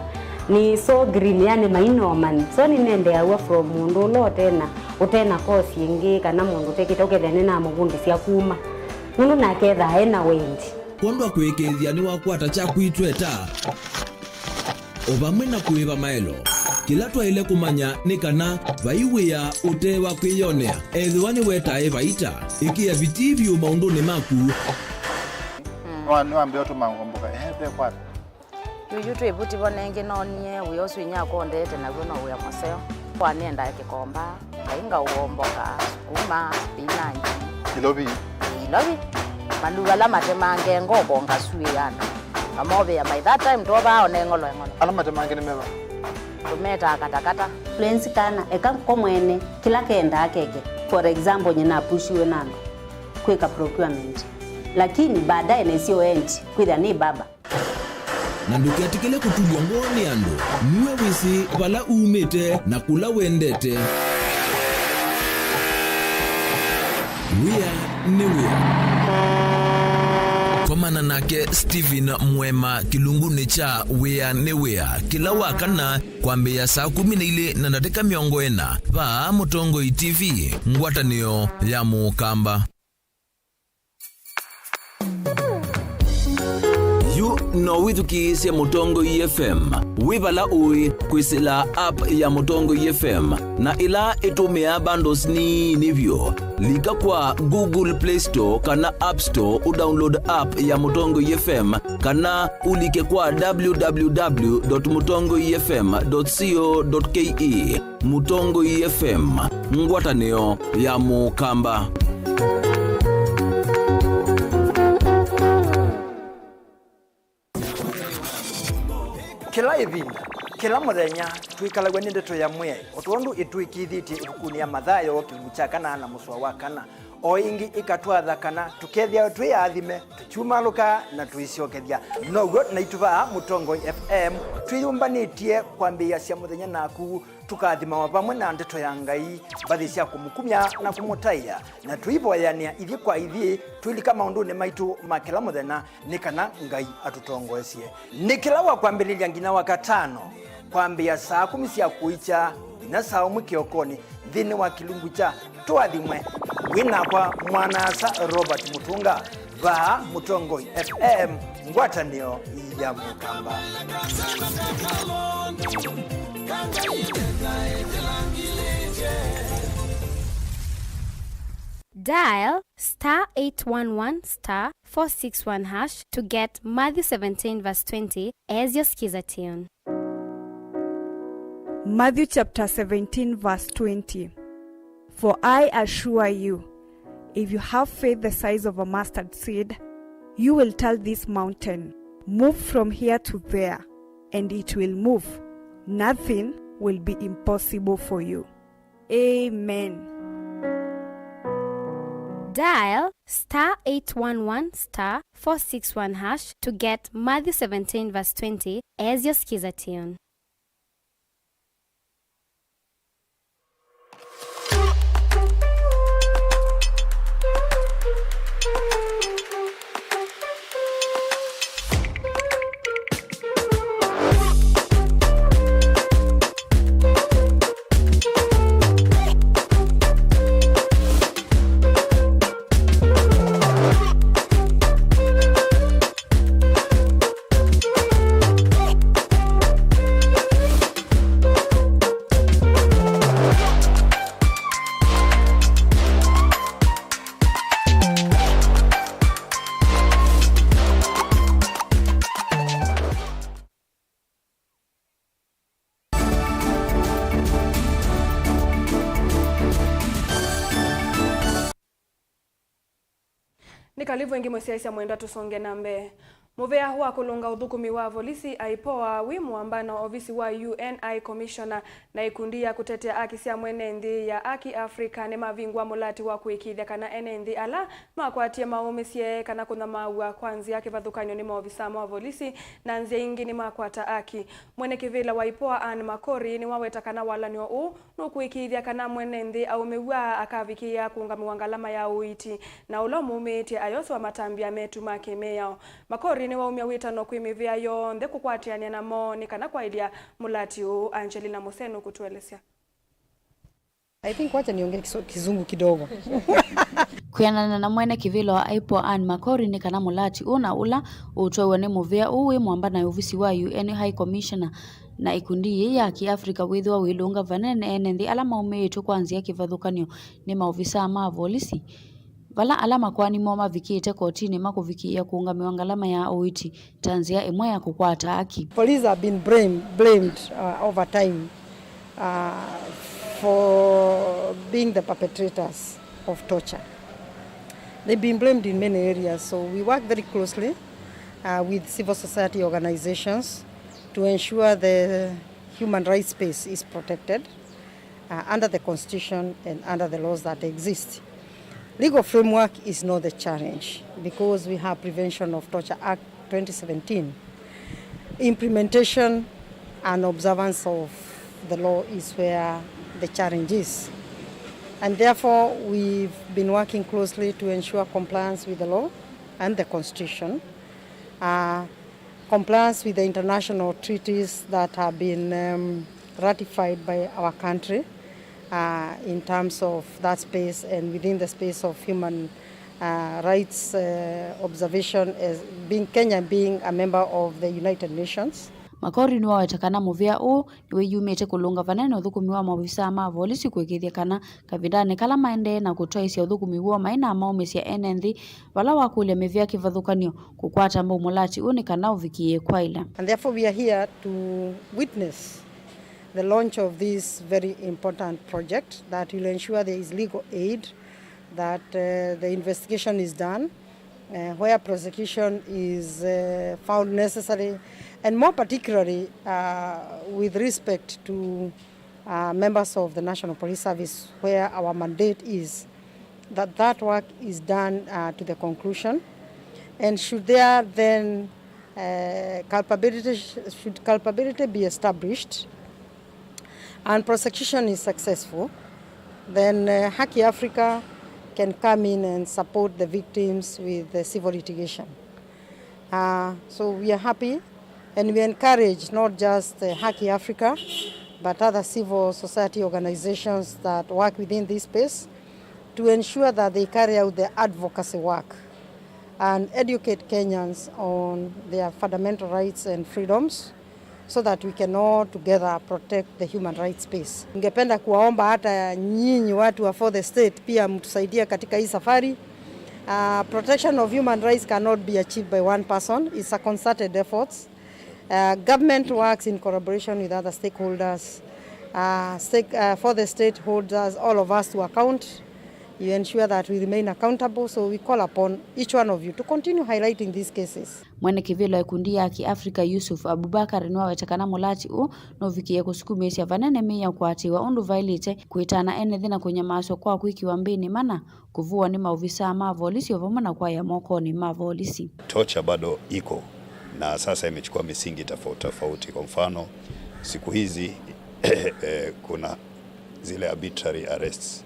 nĩ so green, yani mainomani. So nĩnendeaw'a from mũndũ ũla ũtena, ũtena course ĩngĩ, kana mũndũ ũtekĩte, ũkethĩa nĩnamũvundĩsya kuma. Mũndũ nake ethaa e na wendi. Kwondũ wa kũĩkĩĩthya nĩwakwata kyaku itweta, o vamwe na kũĩva maelo. Kĩla twaĩle kũmanya nĩ kana vai wĩa ũte wa kwĩyonea. Ethĩwa nĩwetae vaita, ĩkĩa vitii vyũ maũndũnĩ maku. Nĩwa-, nĩwambĩa ũtũma ngomboka. Ehe, ve kwata. Yuyu twĩ vuti vo nengĩ noonie wĩa ũsu inyakwa ũndete naw'o no wĩa mũseo. Kwa nĩendaa kĩkomba, ngai ngaũomboka, sukuma, spinach. Ilovi. Ilovi. Maluva ala matemange ngoko ngasuĩĩa andũ. Ngamovĩa by that time twovaa one ng'olo eng'olo. Ala matemange nĩ meva? Tũmetaa katakata. Fluency kana eka ko mwene kĩla kendaa keke. For example, nyina apushiwe na andũ kwĩka procurement. Lakini baadaye nesio endi kwĩthĩa nĩ baba. Na ndũketĩkĩle kũtulw'a ngoo nĩ andũ. Nue wĩsĩ vala umĩte na kũla wendete. Wĩa nĩ wĩa. Komana nake Stephen Mwema kĩlungunĩ kya Wĩa nĩ Wĩa kĩla wa kana kwambĩĩa saa kũmi na ilĩ na ndatĩka mĩongo ĩna vaa Mũtongoi T V, ngwatanĩo ya Mũkamba. Yu no wĩthukĩĩsye Mũtongoi F M wĩ vala ũĩ kwĩsĩla app ya Mũtongoi F M, na ĩla ĩtũmĩaa bundles nini vyũ. Lika kwa Google Play Store kana App Store ũdownload app ya Mũtongoi F M, kana ũlike kwa w w w dot mutongoi f m dot co dot k e. Mũtongoi F M, ngwatanĩo ya Mũkamba. Kĩla ĩvinda, kĩla mũthenya, twĩkalaw'a nĩ ndeto ya Mwĩai, o tondũ ĩtwĩkĩĩthĩtye ĩvukunĩ ya Mathayo kĩlungu kya kana na mũsoa wa kana. O ĩngĩ ĩkatwatha kana tũkethĩawa twĩ aathime, tũkyumalũka na tũisyokethya. Now'o naitũ vaa Mũtongoi F M twĩyũmbanĩtye kwambĩĩasya mũthenya naku. Tũkathimawa vamwe na ndeto ya Ngai, mbathi sya kũmũkumya na kũmũtaĩa, na tũivoyanĩa ithyĩ kwa ithyĩ, twĩlika maũndũnĩ maitũ ma kĩla mũthenya nĩ kana Ngai atũtongoesye. Nĩ kĩla wa kwambĩlĩlya nginya wa katano, kwambĩĩa saa kũmi sya kũikya nginya saa ũmwe kĩokonĩ, nthĩnĩ wa kĩlungu kya Tũathimwe, wĩ nakwa mwana-a-asa Robert Mũtũnga. Vaa Mũtongoi F M, ngwatanĩo ya Mũkamba. Dial star eight one one star four six one hash to get Matthew seventeen verse twenty as your Skiza tune. Matthew chapter seventeen, verse twenty. For I assure you, if you have faith the size of a mustard seed, you will tell this mountain, 'Move from here to there,' and it will move. Nothing will be impossible for you. Amen. Dial star eight one one star four six one hash to get Matthew seventeen verse twenty as your Skiza tune. Nĩ kalivu ĩngĩ mũsyaĩĩsya mwendwa, tũsonge na mbee. Mũvea wa kũlũnga ũthũkũmi wa volisi, IPOA, wĩ mũambano ovisi wa U N High Commissioner na ĩkundi ya kũtetea aki sya mwene nthĩ ya Aki Africa nĩmavingũa mũlati wa kũĩkĩĩthya kana ene nthĩ ala makwatie maũmĩsye kana kũnyamaaw'a kwa nzĩa kĩvathũkany'o nĩ maovisaa ma volisi na nzĩa ingĩ nĩmakwata aki. Mwene kĩvĩla wa IPOA, Anne Makori, nĩwaweta kana walan'yo ũũ nũkũĩkĩĩthya kana mwene nthĩ aũmĩw'a akavikĩĩa kũũngamĩwa ngalama ya ũiiti, na ũla ũmũmĩĩtye ayoswa matambya metu ma kĩ-mĩao. Makori nĩwaumya wĩtano kwĩ mĩvĩa yonthe kũkwatĩanĩa namo nĩ kana kwaĩlya mũlati ũũ. Angelina Musee nũkũtũelesya. I think wacha niongee kiso- kizungu kidogo. Kwĩanana na mwene kĩvĩla wa IPOA Ann Makori, nĩ kana mũlati ũũ na ũla ũũtwaĩwa nĩ mũvĩa ũũ wĩ mwamba na ovisi wa U N High Commissioner na ikundi yĩĩ ya Kĩafrika wĩthĩwa wĩlũnga vanene ene nthĩ ala maumĩĩtw'e kwa nzĩa kĩvathũkany'o nĩ maovisaa ma volisi, vala ala makoani moo mavikĩte kotinĩ makũvikĩĩa kũũngamĩwa ngalama ya ũiiti ta nzĩa ĩmwe ya kũkwata aki. Police have been blame, blamed uh, over time uh, for being the perpetrators of torture. They've been blamed in many areas, so we work very closely uh, with civil society organizations to ensure the human rights space is protected uh, under the constitution and under the laws that exist. Legal framework is not the challenge because we have Prevention of Torture Act twenty seventeen. Implementation and observance of the law is where the challenge is. And therefore, we've been working closely to ensure compliance with the law and the constitution. Uh, compliance with the international treaties that have been um, ratified by our country uh, in terms of that space and within the space of human uh, rights uh, observation as being Kenya being a member of the United Nations. Makori nĩwaweta kana mũvĩa ũũ nĩwĩyumĩte kũlũnga vanene ũthũkũmi wa maovisaa ma volisi kũĩkĩĩthya kana kavindanĩ kala maendee na kũtwaĩsya ũthũkũmi woo maĩ na maũmĩsya ene nthĩ vala wakũlya mĩvĩa kĩvathũkany'o kũkwata mbau mũlati ũũ nĩ kana ũvikĩĩe kwaĩla. And therefore we are here to witness the launch of this very important project that will ensure there is legal aid, that uh, the investigation is done, uh, where prosecution is uh, found necessary, and more particularly uh, with respect to uh, members of the National Police Service, where our mandate is that that work is done uh, to the conclusion, and should there then uh, culpability should culpability be established and prosecution is successful, then uh, Haki Africa can come in and support the victims with the civil litigation. Uh, so we are happy and we encourage not just uh, Haki Africa but other civil society organizations that work within this space to ensure that they carry out their advocacy work and educate Kenyans on their fundamental rights and freedoms so that we can all together protect the human rights space. Ningependa kuwaomba hata nyinyi watu wa Fourth Estate pia mtusaidie katika hii safari. Uh, protection of human rights cannot be achieved by one person. It's a concerted efforts. Uh, government works in collaboration with other stakeholders. Uh, stake, uh, Fourth Estate holds us, all of us to account. You ensure that we remain accountable, so we call upon each one of you to continue highlighting these cases. Mwene kĩvĩla wa ikundi ya Kĩafrika Yusuf Abubakar nĩwaweta kana mũlati ũũ nũvikĩĩe kũsukumĩĩsya vanene mĩĩ ya kũatĩĩwa ũndũ vaĩlĩte, kwĩtana ene nthĩ na kũnyamaasw'a kwa kwĩkĩwa mbĩnĩ mana, kũvũwa nĩ maovisaa ma volisi o vamwe na kwaĩa mokonĩ ma volisi. Torture bado iko na sasa imechukua misingi tofauti tofauti. Kwa mfano, siku hizi eh, kuna zile arbitrary arrests.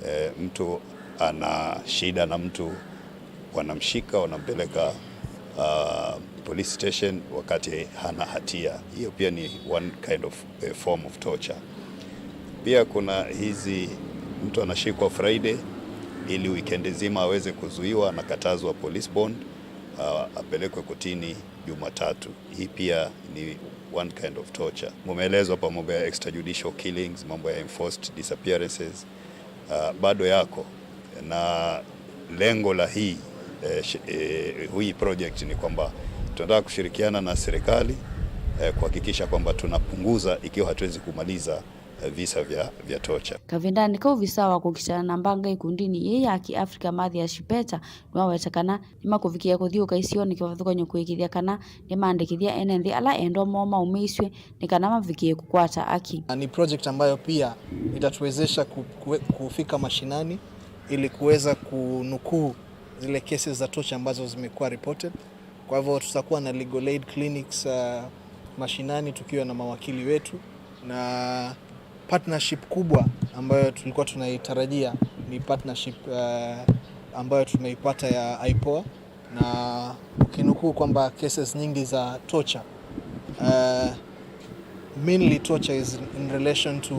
Eh, mtu ana shida na mtu, wanamshika, wanampeleka uh, police station wakati hana hatia. Hiyo pia ni one kind of a form of torture. Pia kuna hizi, mtu anashikwa Friday ili weekend nzima aweze kuzuiwa, anakatazwa police bond, uh, apelekwe kotini Jumatatu. Hii pia ni one kind of torture. Mumeelezwa hapa mambo ya extrajudicial killings, mambo ya enforced disappearances, uh, bado yako na lengo la hii eh, sh- eh, hii project ni kwamba tunataka kushirikiana na serikali eh, kuhakikisha kwamba tunapunguza, ikiwa hatuwezi kumaliza eh, visa vya, vya torture. Kavindanĩ kau, visaa wa kũkitana na mbanga ĩkundinĩ yĩĩ ya Kĩafrika Mathias Shipeta nĩwaweta kana nĩmakũvikĩĩa kũthiũũka isionĩ kĩvathũkany'o kũĩkĩĩthya kana nĩmaandĩkĩthya ene nthĩ ala endwa moo maũmĩisw'e nĩ kana mavikĩĩe kũkwata aki. Na ni project ambayo pia itatuwezesha ku- kuwe- kufika mashinani ili kuweza kunukuu zile cases za torture ambazo zimekuwa reported. Kwa hivyo tutakuwa na legal aid clinics uh, mashinani tukiwa na mawakili wetu, na partnership kubwa ambayo tulikuwa tunaitarajia ni partnership uh, ambayo tumeipata ya IPOA, na ukinukuu kwamba cases nyingi za torture uh, Mainly torture is in relation to,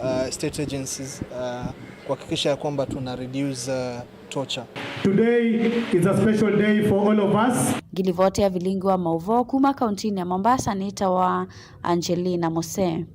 uh, state agencies, uh, kuhakikisha ya kwamba tuna reduce, uh, torture. Today is a special day for all of us. Ngilivoti ya vilingi wa mauvoo kuma kauntinĩ ya Mombasa nĩtawa Angelina Mose.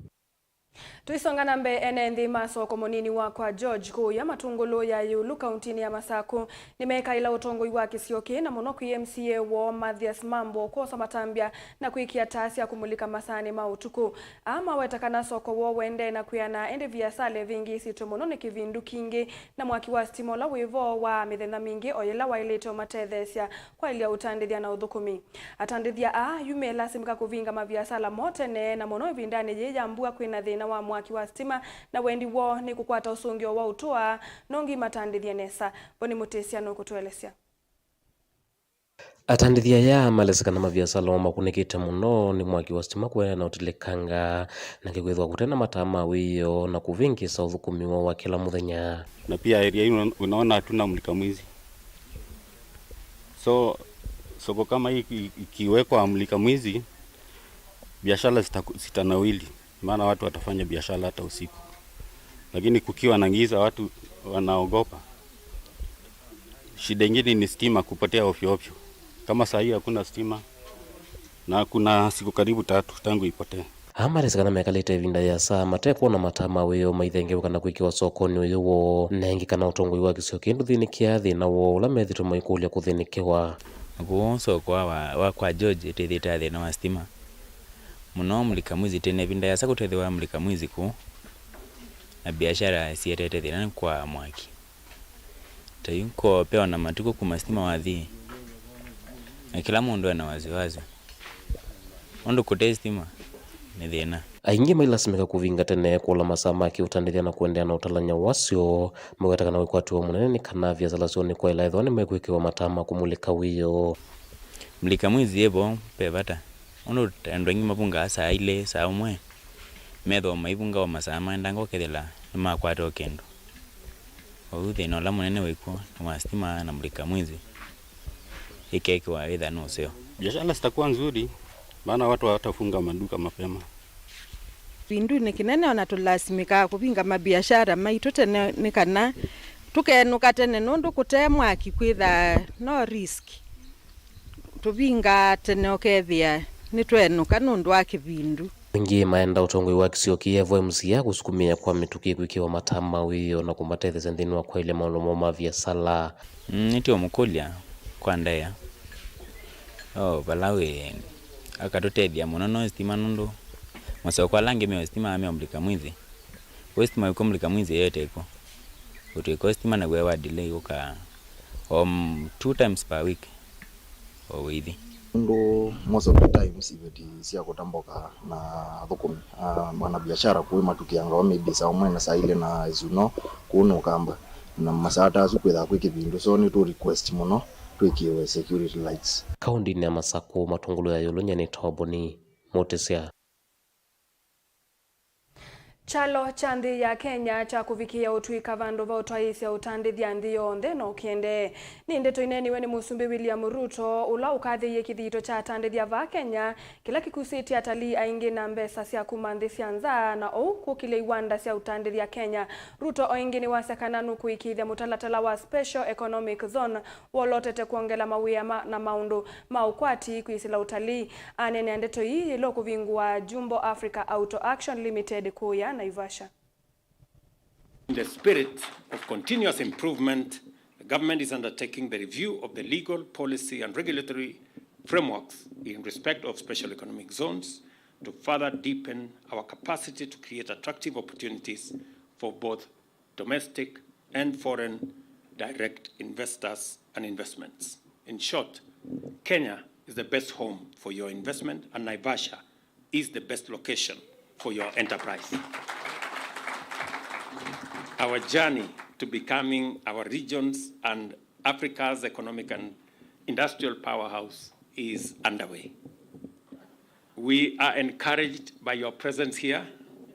Tũisonga na mbee, ene nthĩ ma soko mũnini wa kwa George kũũya Matũngũlũ ya ĩũlũ kauntinĩ ya Masakũ nĩmekaĩla ũtongoi wa kĩsio kĩĩ, na mũno kwĩ M C A woo Mathias Mambo kwosa matambya na kwĩkĩa taa sya kũmulika masaanĩ ma ũtukũ. Aa maweta kana soko woo ũendee na kwĩana, ĩndĩ viasala ĩvĩngĩĩsĩtwe mũno nĩ kĩvindu kingĩ na mwaki wa sitima ũla wĩ vo wa mĩthenya mingĩ, o yĩla waĩlĩte ũmatetheesya kwaĩlya ũtandĩthya na ũthũkũmi. Atandĩthya aa yu melasimĩka kũvinga maviasala moo tene, na mũno ĩvindanĩ yĩĩ ya mbua kwĩna thĩna wa mwaki wa sitima, na wendi woo nĩ kũkwata ũsũngĩo wa ũtũa, nongi matandĩthye nesa. Boni Mũtĩsya nũkũtũelesya. Atandĩthya aya malesĩ kana maviasala moo makunĩkĩte mũno nĩ mwaki wa sitima kũendeea na ũtilĩkanga, na kĩkwĩthĩwa kũte na mataa ma wĩoo na kũvĩngĩĩsa ũthũkũmi woo wa kĩla mũthenya. Na pia area hii unaona hatuna mulika mwizi. So soko kama hii iki- ikiwekwa mulika mwizi, biashara zitaku- zitanawili, maana watu watafanya biashara hata usiku. Lakini kukiwa na giza, watu wanaogopa. Shida ingine ni stima kupotea ovyo ovyo. Kama saa hii hakuna stima, na kuna siku karibu tatu tangu ipotee. Aa malesĩ kana mekalĩte ĩvinda yĩasa matekwona mataa ma wĩoo maithengewe kana kwĩkĩwa sokonĩ ũyũ woo, na ĩngĩ kana ũtongoi wa kĩsio kĩĩ ndũthĩnĩkĩaa thĩna woo ũla methĩtwe maikũlya kũthĩnĩkĩwa. Kũũ soko wa, wa, wa kwa George ĩtĩthĩte na thĩna wa sitima mũno. Mulika mwizi, tene ĩvinda yĩasa kũtethĩwa mulika mwizi kũũ, na biashara sietete thĩna nĩ kwa mwaki. Ta yu koo pewa na matukũ kuma sitima wathi, na kĩla mũndũ ena wasiwasi. Ũndũ kũte sitima nĩ thĩna. Aingĩ mailasimĩka kũvinga tene kũla masaa ma kĩũtandĩthya na kũendeea na ũtalany'a wasyo, maweta kana wĩkwatyo mũnene nĩ kana viasala syoo nĩkwaĩla ethĩwa nĩmekwĩkĩwa mataa ma kũmulĩka wĩoo. Mulika mwizi ĩvo ve vata, ũndũ andũ aingĩ mavungaa saa ilĩ, saa ũmwe, methĩwa maivunga o masaa maendanga ũkethĩla nĩmakwata o kĩndũ. Oyu thĩna ũla mũnene wĩkw'o nĩ wa sitima na mulika mwizi ĩkekĩwa ĩtha nĩ ũseo. Biashara zitakuwa nzuri, maana watu hawatafunga maduka mapema. Kĩvindunĩ kĩnene ona tũlasimĩkaa kũvinga mabiashara maitũ tene nĩ kana tũkenũka tene, nũndũ kũte mwaki kwĩthaa no risk. Tũvingaa tene ũkethĩa nĩtwenũka nũndũ wa kĩvindu. Aingĩ maenda ũtongoi wa kĩsio kĩĩ evo M C A kũsukumĩa kwa mĩtũkĩ kwĩkĩwa mataa ma wĩoo na kũmatetheesya nthĩnĩ wa kwaĩlya maũndũ moo ma viasala. Mm, nĩtũũmũkũlya kwa ndaĩa. O vala wĩ, akatũtethya mũno no sitima, nũndũ masoko ala angĩ meo sitima meo mulika mwizi. Kwĩ sitima ĩkw'o mulika mwizi ĩyo ĩtekw'o. Ũtwĩka sitima naw'o wa delay ũkaa o, mm, two times per week. O wĩithi. Nũndũ most of the times iveti sya kũtamboka na athũkũmi, ah, manabiashara kũu matukĩangawa maybe saa ũmwe na saa ilĩ, na as you know, kũu nĩ Ũkamba, na masaa ta asu kwĩthaa kwĩ kĩvindu, so nĩtũ request mũno twĩkĩwe security lights. Kaũndĩnĩ ya Masakũ, Matũngũlũ ya ĩũlũ, nyie nĩtawa Boni Mũtĩsya. Kyalo kya nthĩ ya Kenya kya kũvikĩĩa ũtw'ĩka vandũ va ũtwaĩĩsya ũtandĩthya nthĩ yonthe no kĩendee. Nĩ ndeto ineeniwe nĩ Mũsumbĩ William Ruto, ũla ũkathĩĩie kĩthito kya atandĩthya vaa Kenya, kĩla kĩkusĩtye atalii aingĩ na mbesa sya kuma nthĩ sya nza, na ũu kũkĩlya iwanda sya ũtandĩthya Kenya. Ruto o ĩngĩ nĩwasya kana nũkũĩkĩĩthya mũtalatala wa Special Economic Zone wolotete kwongela mawĩa ma, na maũndũ ma ũkwati kwĩsĩla ũtalii. Aneenea ndeto ii yĩla ũkũvingũa Jumbo Africa Auto Action Limited kũũya Naivasha. In the spirit of continuous improvement, the government is undertaking the review of the legal, policy and regulatory frameworks in respect of special economic zones to further deepen our capacity to create attractive opportunities for both domestic and foreign direct investors and investments. In short, Kenya is the best home for your investment, and Naivasha is the best location for your enterprise. Our journey to becoming our region's and Africa's economic and industrial powerhouse is underway. We are encouraged by your presence here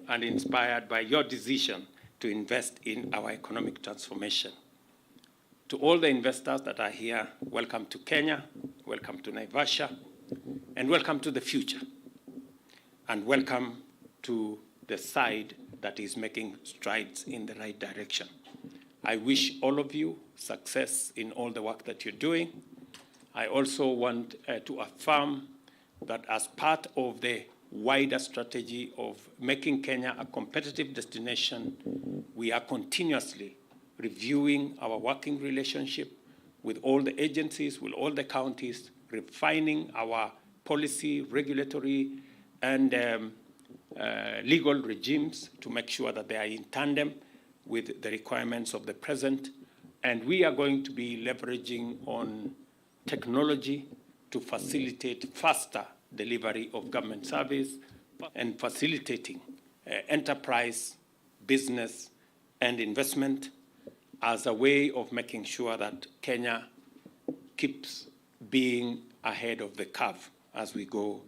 and inspired by your decision to invest in our economic transformation. To all the investors that are here, welcome to Kenya, welcome to Naivasha, and welcome to the future. And welcome to the side that is making strides in the right direction. I wish all of you success in all the work that you're doing. I also want, uh, to affirm that as part of the wider strategy of making Kenya a competitive destination, we are continuously reviewing our working relationship with all the agencies, with all the counties, refining our policy, regulatory, and, um, uh, legal regimes to make sure that they are in tandem with the requirements of the present. And we are going to be leveraging on technology to facilitate faster delivery of government service and facilitating, uh, enterprise, business, and investment as a way of making sure that Kenya keeps being ahead of the curve as we go